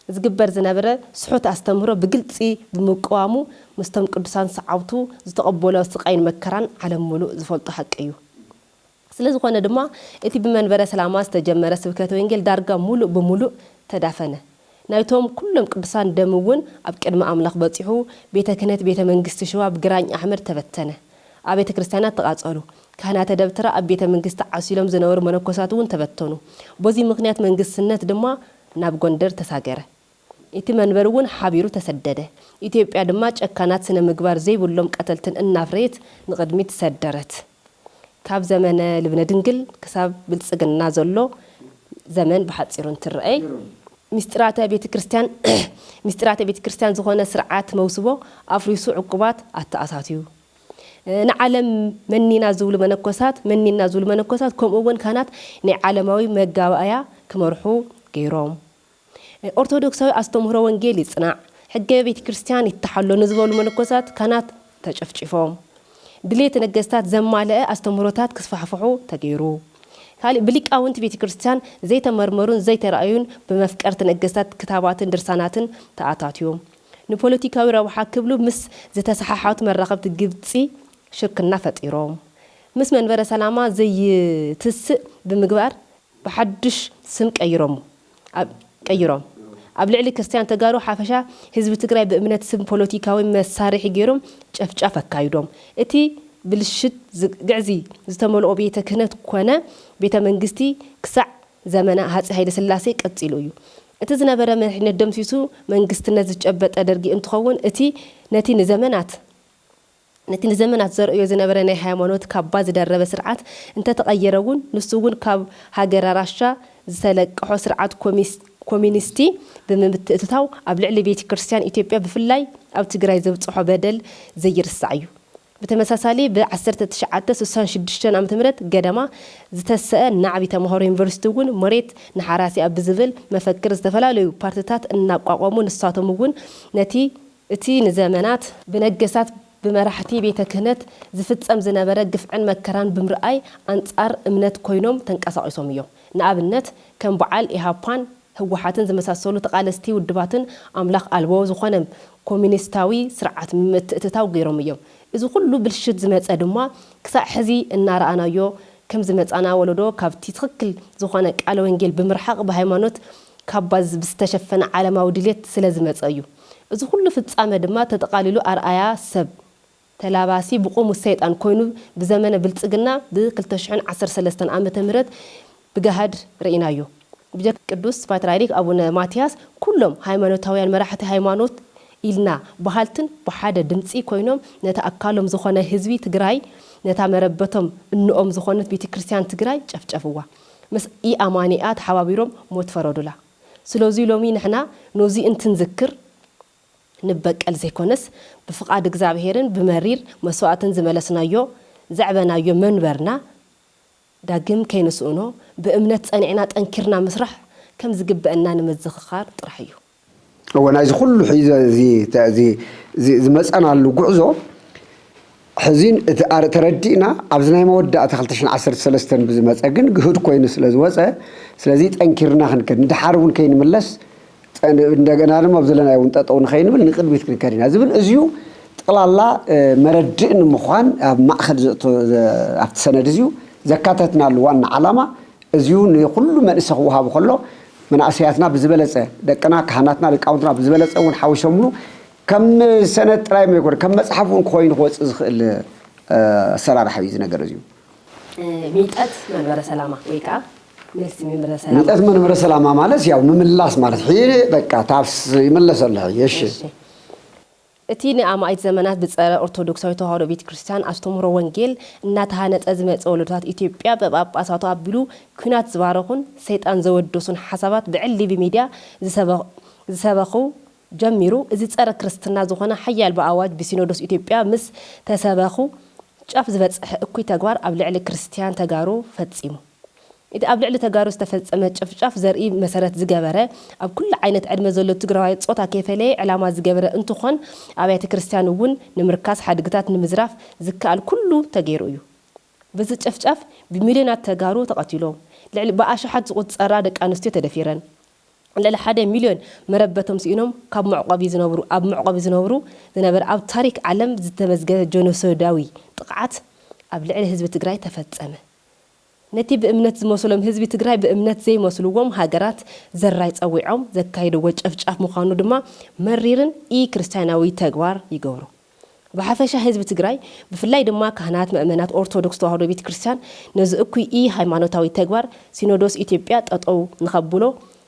ዝግበር ዝነበረ ስሑት ኣስተምህሮ ብግልጺ ብምቅዋሙ ምስቶም ቅዱሳን ሰዓብቱ ዝተቐበሎ ስቃይን መከራን ዓለም ሙሉእ ዝፈልጦ ሓቂ እዩ። ስለ ዝኾነ ድማ እቲ ብመንበረ ሰላማ ዝተጀመረ ስብከተ ወንጌል ዳርጋ ሙሉእ ብሙሉእ ተዳፈነ። ናይቶም ኩሎም ቅዱሳን ደም እውን ኣብ ቅድሚ ኣምላኽ በጺሑ ቤተ ክህነት ቤተ መንግስቲ ሽዋ ብግራኝ ኣሕመድ ተበተነ። ኣብያተ ክርስቲያናት ተቓጸሉ። ካህናተ ደብተራ ኣብ ቤተ መንግስቲ ዓሲሎም ዝነበሩ መነኮሳት እውን ተበተኑ። በዚ ምኽንያት መንግስትነት ድማ ናብ ጎንደር ተሳገረ። እቲ መንበር እውን ሓቢሩ ተሰደደ። ኢትዮጵያ ድማ ጨካናት ስነ ምግባር ዘይብሎም ቀተልትን እናፍረየት ንቕድሚት ሰደረት። ካብ ዘመነ ልብነ ድንግል ክሳብ ብልጽግና ዘሎ ዘመን ብሓጺሩ እንትረኣይ፣ ምስጢራተ ቤተ ክርስቲያን፣ ምስጢራተ ቤተ ክርስቲያን ዝኾነ ስርዓት መውስቦ ኣፍሪሱ ዕቁባት ኣተኣታትዩ። ንዓለም መኒና ዝብሉ መነኮሳት፣ መኒና ዝብሉ መነኮሳት፣ ከምኡ እውን ካህናት ናይ ዓለማዊ መጋባእያ ክመርሑ ገይሮም። ኦርቶዶክሳዊ ኣስተምህሮ ወንጌል ይጽናዕ፣ ሕገ ቤተ ክርስቲያን ይተሓሎ ንዝበሉ መነኮሳት፣ ካህናት ተጨፍጭፎም። ድሌት ነገስታት ዘማልአ ኣስተምህሮታት ክስፋሕፍሑ ተገይሩ። ካልእ ብሊቃውንቲ ቤተ ክርስቲያን ዘይተመርመሩን ዘይተራእዩን ብመፍቀርቲ ነገስታት ክታባትን ድርሳናትን ተኣታትዮም። ንፖለቲካዊ ረብሓ ክብሉ ምስ ዝተሰሓሓቱ መራኸብቲ ግብጺ ሽርክና ፈጢሮም። ምስ መንበረ ሰላማ ዘይትስእ ብምግባር ብሓድሽ ስም ቀይሮም። ኣብ፣ ቀይሮም። ኣብ ልዕሊ ክርስቲያን ተጋሩ ሓፈሻ ህዝቢ ትግራይ ብእምነት ስም ፖለቲካዊ መሳርሒ ገይሮም ጨፍጫፍ ኣካይዶም። እቲ ብልሽት ዝ-፣ ግዕዚ ዝተመልኦ ቤተ ክህነት ኮነ ቤተ መንግስቲ ክሳዕ ዘመነ ሃፀይ ሃይለ ስላሴ ቀጺሉ እዩ። እቲ ዝነበረ መሪሕነት ደምሲሱ መንግስትነት ዝጨበጠ ደርጊ እንትኸውን፣ እቲ ነቲ ንዘመናት ነቲ ንዘመናት ዘርእዮ ዝነበረ ናይ ሃይማኖት ካባ ዝደረበ ስርዓት እንተተቐየረ እውን፣ ንሱ እውን ካብ ሃገረ ራሻ ዝተለቀሖ ስርዓት ኮሚስ-፣ ኮሚኒስቲ ብምትእትታው ኣብ ልዕሊ ቤተ ክርስቲያን ኢትዮጵያ ብፍላይ ኣብ ትግራይ ዘብፅሖ በደል ዘይርሳዕ እዩ። ብተመሳሳሊ ብ ዓሰርተ ትሽዓተ ስሳን ሽዱሽተን ዓመተ ምህረት ገደማ ዝተሰአ ናዕቢ ተምሃሮ ዩኒቨርሲቲ እውን መሬት ንሓራሲ ኣብ ብዝብል መፈክር ዝተፈላለዩ ፓርትታት እናቋቋሙ ንሳቶም እውን ነቲ እቲ ንዘመናት ብነገሳት ብመራሕቲ ቤተ ክህነት ዝፍጸም ዝነበረ ግፍዕን መከራን ብምርኣይ ኣንጻር እምነት ኮይኖም ተንቀሳቒሶም እዮም። ንኣብነት ከም በዓል ኢሃፓን ህወሓትን ዝመሳሰሉ ተቓለስቲ ውድባትን ኣምላኽ ኣልቦ ዝኾነ ኮሚኒስታዊ ስርዓት ምትእትታው ገይሮም እዮም። እዚ ኩሉ ብልሽት ዝመጸ ድማ ክሳዕ ሕዚ እናረኣናዮ ከም ዝመጻና ወለዶ ካብቲ ትኽክል ዝኾነ ቃለ ወንጌል ብምርሓቕ ብሃይማኖት ካባ ዝ-፣ ብዝተሸፈነ ዓለማዊ ድሌት ስለ ዝመጸ እዩ። እዚ ኩሉ ፍጻመ ድማ ተጠቓሊሉ ኣርኣያ ሰብ ተላባሲ ብቑሙ ሰይጣን ኮይኑ ብዘመነ ብልጽግና ብ ክልተ ሽሕን ዓሰርተ ሰለስተን ዓመተ ምህረት ብገሃድ ርኢናዮ። ብጀካ ቅዱስ ፓትርያርክ ኣቡነ ማትያስ ኩሎም ሃይማኖታውያን መራሕቲ ሃይማኖት ኢልና በሃልትን ብሓደ ድምጺ ኮይኖም ነቲ ኣካሎም ዝኾነ ህዝቢ ትግራይ ነታ መረበቶም እንኦም ዝኾነት ቤተ ክርስቲያን ትግራይ ጨፍጨፍዋ። ምስ ኢኣማኒኣ ተሓባቢሮም ሞት ፈረዱላ። ስለዚ ሎሚ ንሕና ነዚ እንትንዝክር ንበቀል ዘይኮነስ ብፍቓድ እግዚኣብሔርን ብመሪር መስዋእትን ዝመለስናዮ ዘዕበናዮ መንበርና ዳግም ከይንስእኖ ብእምነት ጸኒዕና ጠንኪርና ምስራሕ ከም ዝግበአና ንምዝኽኻር ጥራሕ እዩ። እወ፣ ናይዚ ኩሉ ሒዘ እዚ፣ እዚ፣ እዚ ዝመጸናሉ ጉዕዞ ሕዚን እቲ ኣር-፣ ተረዲእና ኣብዚ ናይ መወዳእታ ክልተ ሽሕን ዓሰርተ ሰለስተን ብዝመፀ ግን ግህድ ኮይኑ ስለ ዝወፀ፣ ስለዚ ጠንኪርና ክንከድ፣ ንድሓር እውን ከይንምለስ፣ ጠን-፣ እንደገና ድማ ኣብ ዘለናዮ እውን ጠጠው ንኸይንብል ንቅድሚት ክንከድ ኢና ዝብል እዚዩ ጠቕላላ፣ እ፣ መረድእ ንምዃን ኣብ ማእኸል ዘእቶ-፣ ዘ-፣ ኣብቲ ሰነድ እዚዩ ዘካተትናሉ ዋና ዓላማ እዚዩ ንኹሉ መንእሰ ክወሃቡ ከሎ መናእሰያትና ብዝበለፀ ደቅና፣ ካህናትና፣ ሊቃውንትና ብዝበለፀ እውን ሓዊሶምሉ ከም ሰነድ ጥራይ ዘይኮነ ከም መፅሓፍ እውን ክኾይኑ ክወፅእ ዝኽእል፣ እ፣ ኣሰራርሓ እዩ እዚ ነገር እዚዩ። እ፣ ሚጠት መንበረ ሰላማ ወይ ከዓ መልሲ መንበረ ሰላማ። ሚጠት መንበረ ሰላማ ማለት ያው ምምላስ ማለት ሕይ በቃ ታፍስ ይመለሰሉ ሕይ። እሺ። እሺ። እቲ ንኣማኢት ዘመናት ብጸረ ኦርቶዶክሳዊ ተዋህዶ ቤተ ክርስቲያን ኣስተምህሮ ወንጌል እናተሃነጸ ዝመጸ ወለዶታት ኢትዮጵያ ብጳጳሳቱ ኣቢሉ ኲናት ዝባረኹን ሰይጣን ዘወደሱን ሓሳባት ብዕሊ ብሚድያ ዝሰበ-፣ ዝሰበኹ ጀሚሩ፣ እዚ ጸረ ክርስትና ዝኾነ ሓያል ብኣዋጅ ብሲኖዶስ ኢትዮጵያ ምስ ተሰበኹ ጫፍ ዝበጽሐ እኩይ ተግባር ኣብ ልዕሊ ክርስቲያን ተጋሩ ፈጺሙ። እቲ ኣብ ልዕሊ ተጋሩ ዝተፈጸመ ጭፍጫፍ ዘርኢ መሰረት ዝገበረ፣ ኣብ ኩሉ ዓይነት ዕድመ ዘሎ ትግራዋይ ጾታ ከይፈለየ ዕላማ ዝገበረ እንትኾን፣ ኣብያተ ክርስቲያን እውን ንምርካስ ሓድግታት ንምዝራፍ ዝከኣል ኩሉ ተገይሩ እዩ። በዚ ጭፍጫፍ ብሚልዮናት ተጋሩ ተቐቲሎም፣ ልዕሊ ብኣሽሓት ዝቑጸራ ደቂ ኣንስትዮ ተደፊረን፣ ልዕሊ ሓደ ሚልዮን መረበቶም ስኢኖም ካብ መዕቆቢ ዝነብሩ፣ ኣብ መዕቆቢ ዝነብሩ ዝነበረ ኣብ ታሪክ ዓለም ዝተመዝገበ ጀኖሶዳዊ ጥቕዓት ኣብ ልዕሊ ህዝቢ ትግራይ ተፈጸመ። ነቲ ብእምነት ዝመስሎም ህዝቢ ትግራይ ብእምነት ዘይመስልዎም ሃገራት ዘራይ ጸዊዖም ዘካየድዎ ጨፍጫፍ ምዃኑ ድማ መሪርን ኢ ክርስቲያናዊ ተግባር ይገብሮ። ብሓፈሻ ህዝቢ ትግራይ ብፍላይ ድማ ካህናት መእመናት ኦርቶዶክስ ተዋህዶ ቤተ ክርስቲያን ነዚ እኩይ ኢ ሃይማኖታዊ ተግባር ሲኖዶስ ኢትዮጵያ ጠጠው ንኸብሎ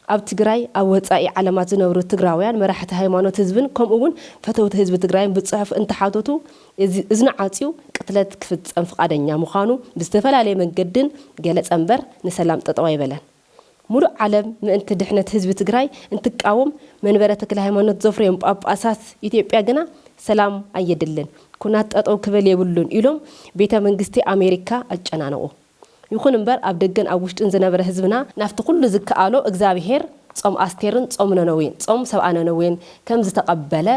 ኣብ ትግራይ ኣብ ወፃኢ ዓለማት ዝነብሩ ትግራውያን መራሕቲ ሃይማኖት ህዝብን ከምኡ እውን ፈተውቲ ህዝቢ ትግራይን ብፅሑፍ እንተሓተቱ እዚ እዝኒ ዓፅዩ ቅትለት ክፍፀም ፍቓደኛ ምዃኑ ብዝተፈላለየ መንገድን ገለፀ እምበር ንሰላም ጠጠው ኣይበለን። ሙሉእ ዓለም ምእንቲ ድሕነት ህዝቢ ትግራይ እንትቃወም መንበረ ተክለ ሃይማኖት ዘፍረዮም ጳጳሳት ኢትዮጵያ ግና ሰላም ኣየድልን፣ ኩናት ጠጠው ክበል የብሉን ኢሎም ቤተ መንግስቲ ኣሜሪካ ኣጨናነቑ። ይኹን እምበር ኣብ ደገን ኣብ ውሽጥን ዝነበረ ህዝብና ናብቲ ኩሉ ዝከኣሎ እግዚኣብሄር ጾም ኣስቴርን ጾም ነነዌን ጾም ሰብኣ ነነዌን ከም ዝተቐበለ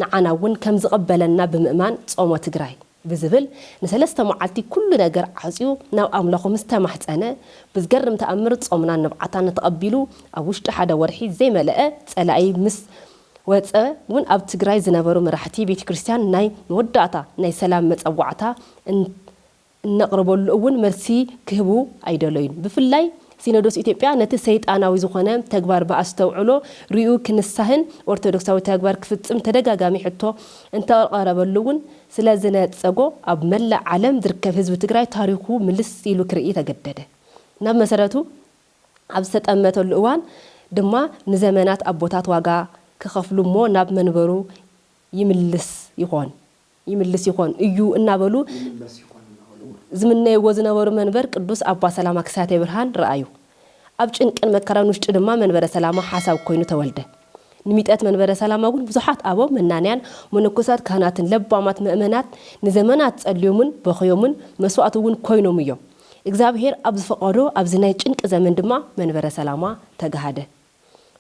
ንዓና እውን ከም ዝቕበለና ብምእማን ጾሞ ትግራይ ብዝብል ንሰለስተ መዓልቲ ኩሉ ነገር ዓፅዩ ናብ ኣምላኹ ምስ ተማሕፀነ ብዝገርም ተኣምር ጾምናን ንብዓታን ተቐቢሉ ኣብ ውሽጢ ሓደ ወርሒ ዘይመለአ ፀላኢ ምስ ወፀ እውን ኣብ ትግራይ ዝነበሩ መራሕቲ ቤተ ክርስቲያን ናይ መወዳእታ ናይ ሰላም መፀዋዕታ እን-፣ እነቕርበሉ እውን መልሲ ክህቡ ኣይደለዩን። ብፍላይ ሲኖዶስ ኢትዮጵያ ነቲ ሰይጣናዊ ዝኾነ ተግባር ብኣስተውዕሎ ሪኡ ክንሳህን ኦርቶዶክሳዊ ተግባር ክፍጽም ተደጋጋሚ ሕቶ እንተቐረበሉ እውን ስለ ዝነጸጎ ኣብ መላእ ዓለም ዝርከብ ህዝቢ ትግራይ ታሪኹ ምልስ ኢሉ ክርኢ ተገደደ። ናብ መሰረቱ ኣብ ዝተጠመተሉ እዋን ድማ ንዘመናት ኣቦታት ዋጋ ክኸፍሉ እሞ ናብ መንበሩ ይምልስ ይኾን ይምልስ ይኾን እዩ እናበሉ ዝምነይዎ ዝነበሩ መንበር ቅዱስ ኣባ ሰላማ ክሳቴ ብርሃን ረኣዩ። ኣብ ጭንቅን መከራን ውሽጢ ድማ መንበረ ሰላማ ሓሳብ ኮይኑ ተወልደ። ንሚጠት መንበረ ሰላማ እውን ብዙሓት ኣበው መናንያን፣ መነኮሳት፣ ካህናትን ለባማት ምእመናት ንዘመናት ጸልዮምን በኽዮምን መስዋእቲ እውን ኮይኖም እዮም። እግዚኣብሔር ኣብ ዝፈቐዶ ኣብዚ ናይ ጭንቂ ዘመን ድማ መንበረ ሰላማ ተጋሃደ።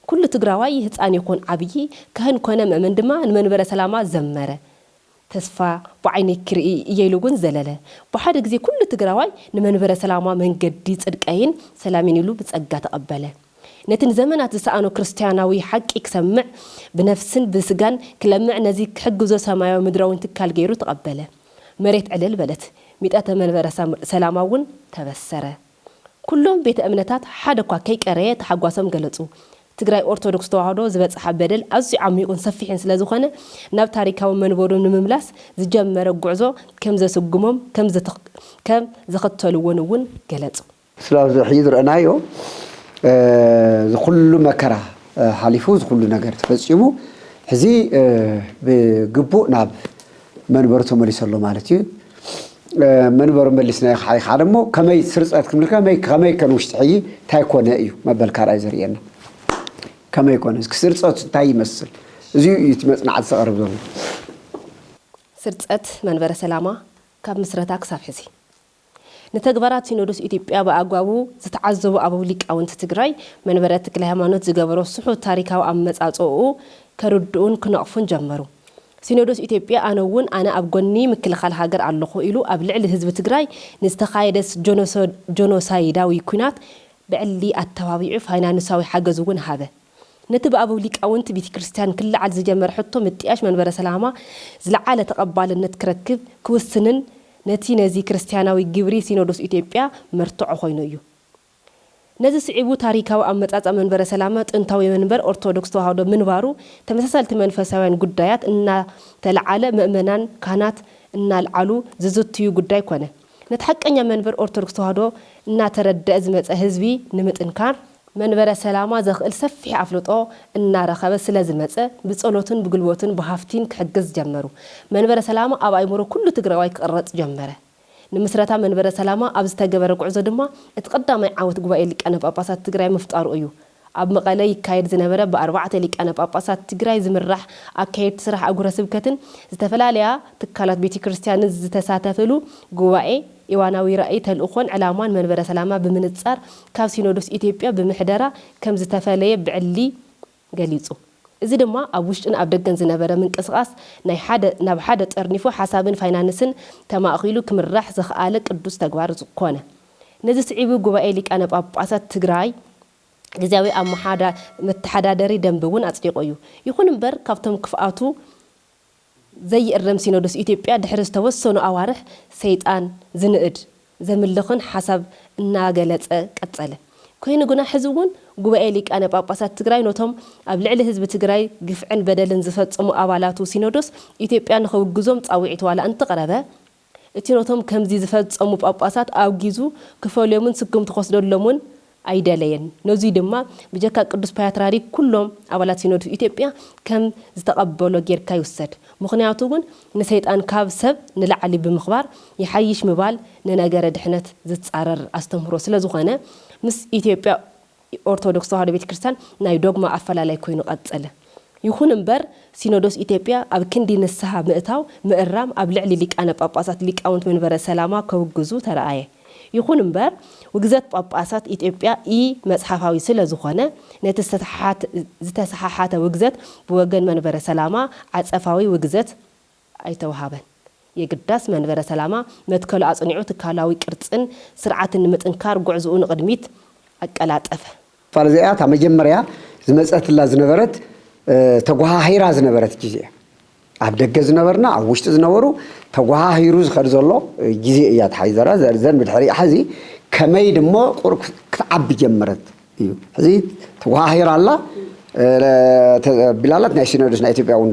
ኩሉ ትግራዋይ ህፃን ይኹን ዓብዪ፣ ካህን ኮነ ምእመን ድማ ንመንበረ ሰላማ ዘመረ። ተስፋ ብዓይነይ ክርኢ እየ ኢሉ እውን ዘለለ። ብሓደ ግዜ ኩሉ ትግራዋይ ንመንበረ ሰላማ መንገዲ ፅድቀይን ሰላሜን ኢሉ ብፀጋ ተቐበለ። ነቲ ንዘመናት ዝሰኣኖ ክርስትያናዊ ሓቂ ክሰምዕ ብነፍስን ብስጋን ክለምዕ ነዚ ክሕግዞ ሰማያዊ ምድራዊን ትካል ገይሩ ተቐበለ። መሬት ዕልል በለት። ሚጠተ መንበረ ሰላማ እውን ተበሰረ። ኩሎም ቤተ እምነታት ሓደ እኳ ከይቀረየ ተሓጓሶም ገለፁ። ትግራይ ኦርቶዶክስ ተዋህዶ ዝበፅሓ በደል ኣዝዩ ዓሚቑን ሰፊሕን ስለዝኾነ ናብ ታሪካዊ መንበሩ ንምምላስ ዝጀመረ ጉዕዞ ከም ዘስጉሞም ከም ዘተኽ-፣ ከም ዝኽተልዎን እውን ገለፁ። ስለዚ ሕዚ ዝረአናዮ፣ እ፣ እዚ ኩሉ መከራ፣ እ፣ ሓሊፉ እዚ ኩሉ ነገር ተፈፂሙ ሕዚ፣ እ፣ ብግቡእ ናብ መንበሩ ተመሊሱ ኣሎ ማለት እዩ። እ፣ መንበሩ መሊስናዮ ከዓ፣ ከዓ ደሞ ከመይ ስርፀት ክንብል ከመይ፣ ከመይ ከን ውሽጢ ሕጂ እንታይ ኮነ እዩ መበል ካልኣይ ዘርእየና። ከመይ ኮነ? እስኪ ስርፀቱ እንታይ ይመስል? እዚዩ እዩ እቲ መፅናዕቲ ዘቕርብ ዘሎ። ስርፀት መንበረ ሰላማ ካብ ምስረታ ክሳብ ሕዚ። ንተግባራት ሲኖዶስ ኢትዮጵያ ብኣግባቡ ዝተዓዘቡ ኣበው ሊቃውንቲ ትግራይ መንበረ ተክለ ሃይማኖት ዝገበሮ ስሑት ታሪካዊ ኣመጻጽኦኡ ከርድኡን ክነቕፉን ጀመሩ። ሲኖዶስ ኢትዮጵያ ኣነ እውን ኣነ ኣብ ጎኒ ምክልኻል ሃገር ኣለኹ ኢሉ ኣብ ልዕሊ ህዝቢ ትግራይ ንዝተኻየደ ጆኖሶ- ጆኖሳይዳዊ ኲናት ብዕሊ ኣተባቢዑ ፋይናንሳዊ ሓገዝ እውን ሃበ። ነቲ ብኣበው ሊቃውንቲ ቤተ ክርስቲያን ክለዓል ዝጀመረ ሕቶ ምጥያሽ መንበረ ሰላማ ዝለዓለ ተቐባልነት ክረክብ ክውስንን ነቲ ነዚ ክርስቲያናዊ ግብሪ ሲኖዶስ ኢትዮጵያ መርትዖ ኮይኑ እዩ። ነዚ ስዒቡ ታሪካዊ ኣመጻጽኣ መንበረ ሰላማ ጥንታዊ መንበር ኦርቶዶክስ ተዋህዶ ምንባሩ ተመሳሳልቲ መንፈሳውያን ጉዳያት እናተለዓለ ምእመናን ካህናት እናልዓሉ ዝዝትዩ ጉዳይ ኮነ። ነቲ ሓቀኛ መንበር ኦርቶዶክስ ተዋህዶ እናተረደአ ዝመጸ ህዝቢ ንምጥንካር መንበረ ሰላማ ዘኽእል ሰፊሕ ኣፍልጦ እናረኸበ ስለ ዝመጸ ብጸሎትን ብጉልበቱን ብሃፍቲን ክሕግዝ ጀመሩ። መንበረ ሰላማ ኣብ ኣእምሮ ኩሉ ትግራዋይ ክቕረጽ ጀመረ። ንምስረታ መንበረ ሰላማ ኣብ ዝተገበረ ጉዕዞ ድማ እቲ ቀዳማይ ዓወት ጉባኤ ሊቃነ ጳጳሳት ትግራይ ምፍጣሩ እዩ። ኣብ መቐለ ይካየድ ዝነበረ ብኣርባዕተ ሊቃነ ጳጳሳት ትግራይ ዝምራሕ ኣካየድቲ ስራሕ ኣህጉረ ስብከትን ዝተፈላለያ ትካላት ቤተ ክርስቲያንን ዝተሳተፍሉ ጉባኤ እዋናዊ ራእይ ተልእኾን ዕላማን መንበረ ሰላማ ብምንጻር ካብ ሲኖዶስ ኢትዮጵያ ብምሕደራ ከም ዝተፈለየ ብዕሊ ገሊጹ። እዚ ድማ ኣብ ውሽጥን ኣብ ደገን ዝነበረ ምንቅስቓስ ናይ ሓደ ናብ ሓደ ጠርኒፉ ሓሳብን ፋይናንስን ተማእኺሉ ክምራሕ ዘኽኣለ ቅዱስ ተግባር ኮነ። ነዚ ስዒቡ ጉባኤ ሊቃነ ጳጳሳት ትግራይ ግዝያዊ ኣመሓዳ- መተሓዳደሪ ደንቢ እውን ኣጽዲቑ እዩ። ይኹን እምበር ካብቶም ክፍኣቱ ዘይእረም ሲኖዶስ ኢትዮጵያ ድሕሪ ዝተወሰኑ ኣዋርሕ ሰይጣን ዝንእድ ዘምልኽን ሓሳብ እናገለጸ ቀጸለ። ኮይኑ ግና ሕዚ እውን ጉባኤ ሊቃነ ጳጳሳት ትግራይ ነቶም ኣብ ልዕሊ ህዝቢ ትግራይ ግፍዕን በደልን ዝፈጸሙ ኣባላቱ ሲኖዶስ ኢትዮጵያ ንኽውግዞም ጻውዒት ዋላ እንተቕረበ እቲ ነቶም ከምዚ ዝፈጸሙ ጳጳሳት ኣውጊዙ ክፈልዮምን ስጉምቲ ክወስደሎምን ኣይደለየን። ነዙይ ድማ ብጀካ ቅዱስ ፓትርያርክ ኩሎም ኣባላት ሲኖዶስ ኢትዮጵያ ከም ዝተቐበሎ ጌርካ ይውሰድ። ምኽንያቱ እውን ንሰይጣን ካብ ሰብ ንላዕሊ ብምኽባር ይሓይሽ ምባል ንነገረ ድሕነት ዝጻረር ኣስተምህሮ ስለ ዝኾነ ምስ ኢትዮጵያ ኦርቶዶክስ ተዋህዶ ቤተ ክርስቲያን ናይ ዶግማ ኣፈላላይ ኮይኑ ቀጸለ። ይኹን እምበር ሲኖዶስ ኢትዮጵያ ኣብ ክንዲ ንስሃ ምእታው ምእራም ኣብ ልዕሊ ሊቃነ ጳጳሳት ሊቃውንት መንበረ ሰላማ ከውግዙ ተረኣየ። ይኹን እምበር ውግዘት ጳጳሳት ኢትዮጵያ ኢ መጽሓፋዊ ስለ ዝኾነ ነቲ ዝተሰሓሓተ ውግዘት ብወገን መንበረ ሰላማ ዓጸፋዊ ውግዘት ኣይተውሃበን። የግዳስ መንበረ ሰላማ መትከሉ ኣጽኒዑ ትካላዊ ቅርጽን ስርዓትን ንምጥንካር ጉዕዝኡ ንቕድሚት ኣቀላጠፈ። ፋል እዚኣ እታ መጀመርያ ዝመጸትላ ዝነበረት ተጓሃሂራ ዝነበረት ግዜ ኣብ ደገ ዝነበርና ኣብ ውሽጢ ዝነበሩ ተጓሃሂሩ ዝኸድ ዘሎ ግዜ እያ ተሓይዘራ ዘርዘን ብድሕሪ ሕዚ ከመይ ድሞ ቁር ክትዓቢ ጀመረት እዩ። ሕዚ ተጓሃሂራ ኣላ። ቢላላት ናይ ሲኖዶስ ናይ ኢትዮጵያ እውን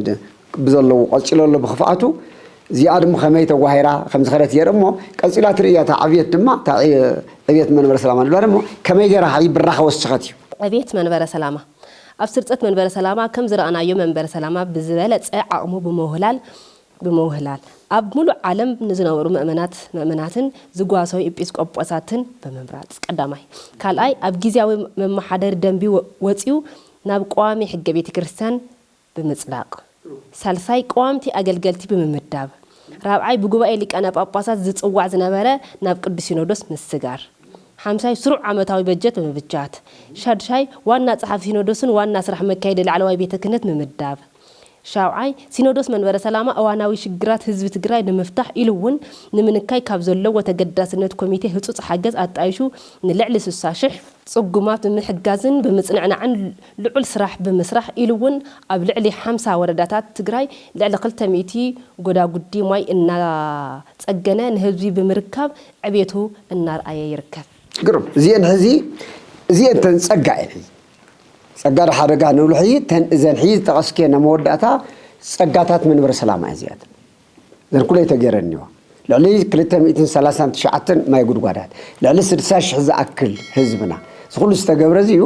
ብዘለዉ ቀፂሎ ኣሎ ብክፍኣቱ እዚኣ ድማ ከመይ ተጓሂራ ከም ዝኸደት የርኢ እሞ ቀፂላ ትርኢ እያ። እታ ዕብየት ድማ እታ ዕብየት መንበረ ሰላማ ንብላ ደግሞ ከመይ ገይራ ይብራኸ ወስኸት እዩ። ዕብየት መንበረ ሰላማ ኣብ ስርፀት መንበረ ሰላማ ከም ዝረኣናዮ መንበረ ሰላማ ብዝበለፀ ዓቕሙ ብምውህላል ብምውህላል ኣብ ሙሉእ ዓለም ንዝነበሩ ምእመናት ምእመናትን ዝጓሰዩ ኤጲስቆጶሳትን ብምምራፅ ቀዳማይ፣ ካልኣይ ኣብ ግዜያዊ መመሓደሪ ደንቢ ወፂኡ ናብ ቀዋሚ ሕገ ቤተ ክርስቲያን ብምጽዳቕ። ሳልሳይ ቀዋምቲ ኣገልገልቲ ብምምዳብ። ራብዓይ ብጉባኤ ሊቃነ ጳጳሳት ዝጽዋዕ ዝነበረ ናብ ቅዱስ ሲኖዶስ ምስጋር። ሓምሳይ ስሩዕ ዓመታዊ በጀት ብምብጃት። ሻድሻይ ዋና ጸሓፊ ሲኖዶስን ዋና ስራሕ መካየዲ ላዕለዋይ ቤተ ክህነት ምምዳብ። ሻውዓይ ሲኖዶስ መንበረ ሰላማ እዋናዊ ሽግራት ህዝቢ ትግራይ ንምፍታሕ ኢሉ እውን ንምንካይ ካብ ዘለዎ ተገዳስነት ኮሚቴ ህጹጽ ሓገዝ ኣጣይሹ ንልዕሊ ስሳ ሽሕ ጽጉማት ብምሕጋዝን ብምጽንዕናዕን ልዑል ስራሕ ብምስራሕ ኢሉ እውን ኣብ ልዕሊ ሓምሳ ወረዳታት ትግራይ ልዕሊ ክልተ ሚእቲ ጎዳጉዲ ማይ እናጸገነ ንህዝቢ ብምርካብ ዕቤቱ እናርኣየ ይርከብ። ግሩም። እዚአን ሕዚ እዚአን ተን ጸጋ እየን። ሕዚ ጸጋ ዶ ሓደጋ ንብሎ ሕዚ ተን እዘን ሕዚ ዝጠቐስክየን ኣብ መወዳእታ ጸጋታት መንበረ ሰላማ እየን እዚኣተን። እዘን ኩለይ ተገይረን እኒዋ። ልዕሊ ክልተ ሚእትን ሰላሳን ትሽዓተን ማይ ጉድጓዳት፣ ልዕሊ ስድሳ ሽሕ ዝኣክል ህዝብና። እዚ ኩሉ ዝተገብረ እዚ እዩ።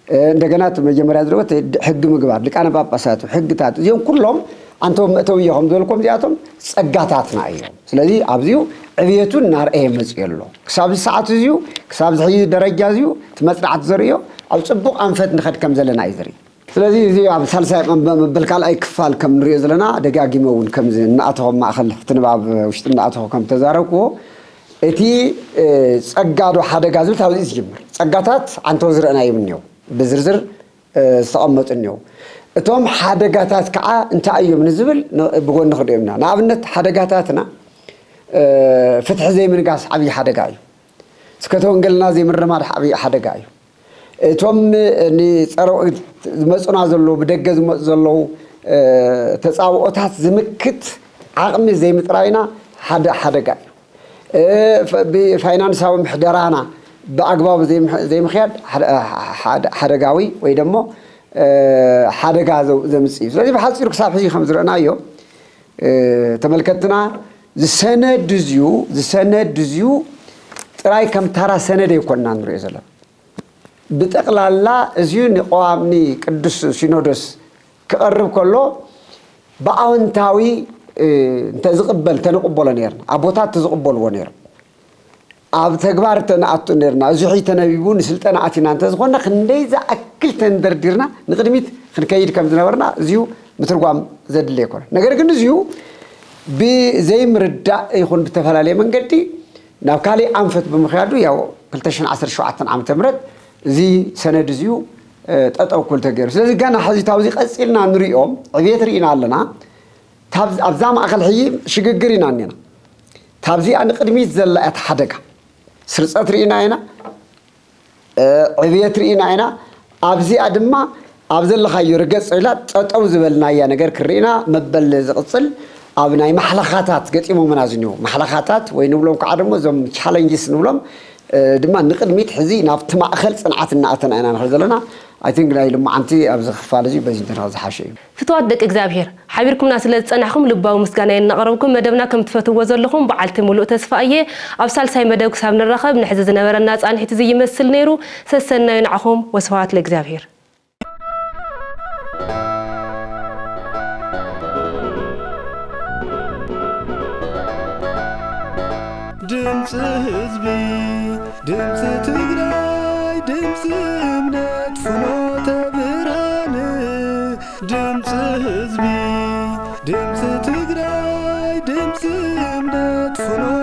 እ፣ እንደገና እቲ መጀመርያ ዝረወት ሕጊ ምግባር፣ ሊቃነ ጳጳሳቱ፣ ሕግታት፣ እዚኦም ኩሎም ኣንተው መእተው እዮም ከም ዝበልኩም እዚኣቶም ጸጋታትና እዮም። ስለዚ ኣብዚኡ ዕብየቱ እናርአየ መፅኡ ኣሎ። ክሳብ እዚ ሰዓት እዚዩ፣ ክሳብ እዚ ሕዚ ደረጃ እዚዩ፣ እቲ መጽናዕቲ ዘርእዮ ኣብ ጽቡቕ ኣንፈት ንኸድ ከም ዘለና እዩ ዘርኢ። ስለዚ እዚ ኣብ ሳልሳይ መበል ካልኣይ ክፋል ከም ንሪኦ ዘለና ደጋጊመ እውን ከምዚ እናኣተኹ ኣብ ማእኸል እቲ ንባብ ውሽጢ እናኣተኹ ከም ተዛረብክዎ እቲ እ፣ ጸጋ ዶ ሓደጋ ዝብል ካብዚ እዩ ዝጅምር። ጸጋታት ዓንተው ዝረእናዮም እኒው ብዝርዝር እ፣ ዝተቐመጡ እኒው። እቶም ሓደጋታት ከዓ እንታይ እዮም ንዝብል ን- ብጎኒ ክድዮምና። ንኣብነት ሓደጋታትና ፍትሒ ዘይምንጋስ ዓብዪ ሓደጋ እዩ። ስከተ ወንጌልና ዘይምርማድ ዓብዪ ሓደጋ እዩ። እቶም ንፀረ ዝመፁና ዘለዉ ብደገ ዝመፁ ዘለዉ ተፃብኦታት ዝምክት ዓቕሚ ዘይምጥራይና ሓደ ሓደጋ እዩ። ብፋይናንሳዊ ምሕደራና ብኣግባቡ ዘይምኽያድ ሓደጋዊ ወይ ደሞ ሓደጋ ዘምፅእ እዩ። ስለዚ ብሓፂሩ ክሳብ ሕዚ ከም ዝረእናዮ ተመልከትና ዝሰነድ እዝዩ ዝሰነድ እዝዩ ጥራይ ከም ታራ ሰነድ ኣይኮንና ንሪኦ ዘለና። ብጠቕላላ እዝዩ ንቀዋምኒ ቅዱስ ሲኖዶስ ክቐርብ ከሎ ብኣወንታዊ እንተዝቕበል ተንቕበሎ ነርና። ኣቦታት ተዝቕበልዎ ነይሮም። ኣብ ተግባር ተንኣቱ ነርና። እዚ ሕይ ተነቢቡ ንስልጠና ኣቲና እንተዝኾንና ክንደይ ዝኣክል ተንደርዲርና ንቕድሚት ክንከይድ ከም ዝነበርና እዚዩ ምትርጓም ዘድለ ኣይኮነ። ነገር ግን እዚዩ ብዘይምርዳእ ይኹን ብተፈላለየ መንገዲ ናብ ካሊእ ኣንፈት ብምኽያዱ ያው ክልተ ሽሕን ዓሰርተ ሸውዓተን ዓመተ ምህረት እዚ ሰነድ እዚዩ ጠጠው ክብል ተገይሩ። ስለዚ ገና ሕዚ ታብዚ ቀፂልና ንሪኦም ዕብየት ርኢና ኣለና። ኣብዛ ማእኸል ሕጂ ሽግግር ኢና እኒና። ታብዚኣ ንቅድሚት ዘላ እያ ሓደጋ። ስርፀት ርኢና ኢና፣ ዕብየት ርኢና ኢና። ኣብዚኣ ድማ ኣብ ዘለኻዮ ርገፅ ኢላ ጠጠው ዝበልናያ ነገር ክርኢና መበል ዝቕፅል ኣብ ናይ ማሕለኻታት ገጢሞምና ዝኒው ማሕለኻታት ወይ ንብሎም ከዓ ደሞ እዞም ቻለንጅስ ንብሎም ድማ ንቅድሚት ሕዚ ናብቲ ማእኸል ፅንዓት እናኣተና ኢና ንኸ ዘለና። ኣይትን ግናይ ልማዓንቲ ኣብዚ ክፋል እዚ በዚ እንተና ዝሓሸ እዩ። ፍትዋት ደቂ እግዚኣብሔር፣ ሓቢርኩምና ስለ ዝጸናሕኩም ልባዊ ምስጋና የናቕረብኩም። መደብና ከም ትፈትዎ ዘለኹም በዓልቲ ሙሉእ ተስፋ እየ። ኣብ ሳልሳይ መደብ ክሳብ ንራኸብ ንሕዚ ዝነበረና ጻንሒት እዚ ይመስል ነይሩ። ሰሰናዩ ንዓኹም ወስብሐት ለእግዚኣብሔር። ድምፂ ህዝቢ፣ ድምፂ ትግራይ፣ ድምፂ እምነት ፍኖተ ብርሃን። ድምፂ ህዝቢ፣ ድምፂ ትግራይ፣ ድምፂ እምነት ፍኖተ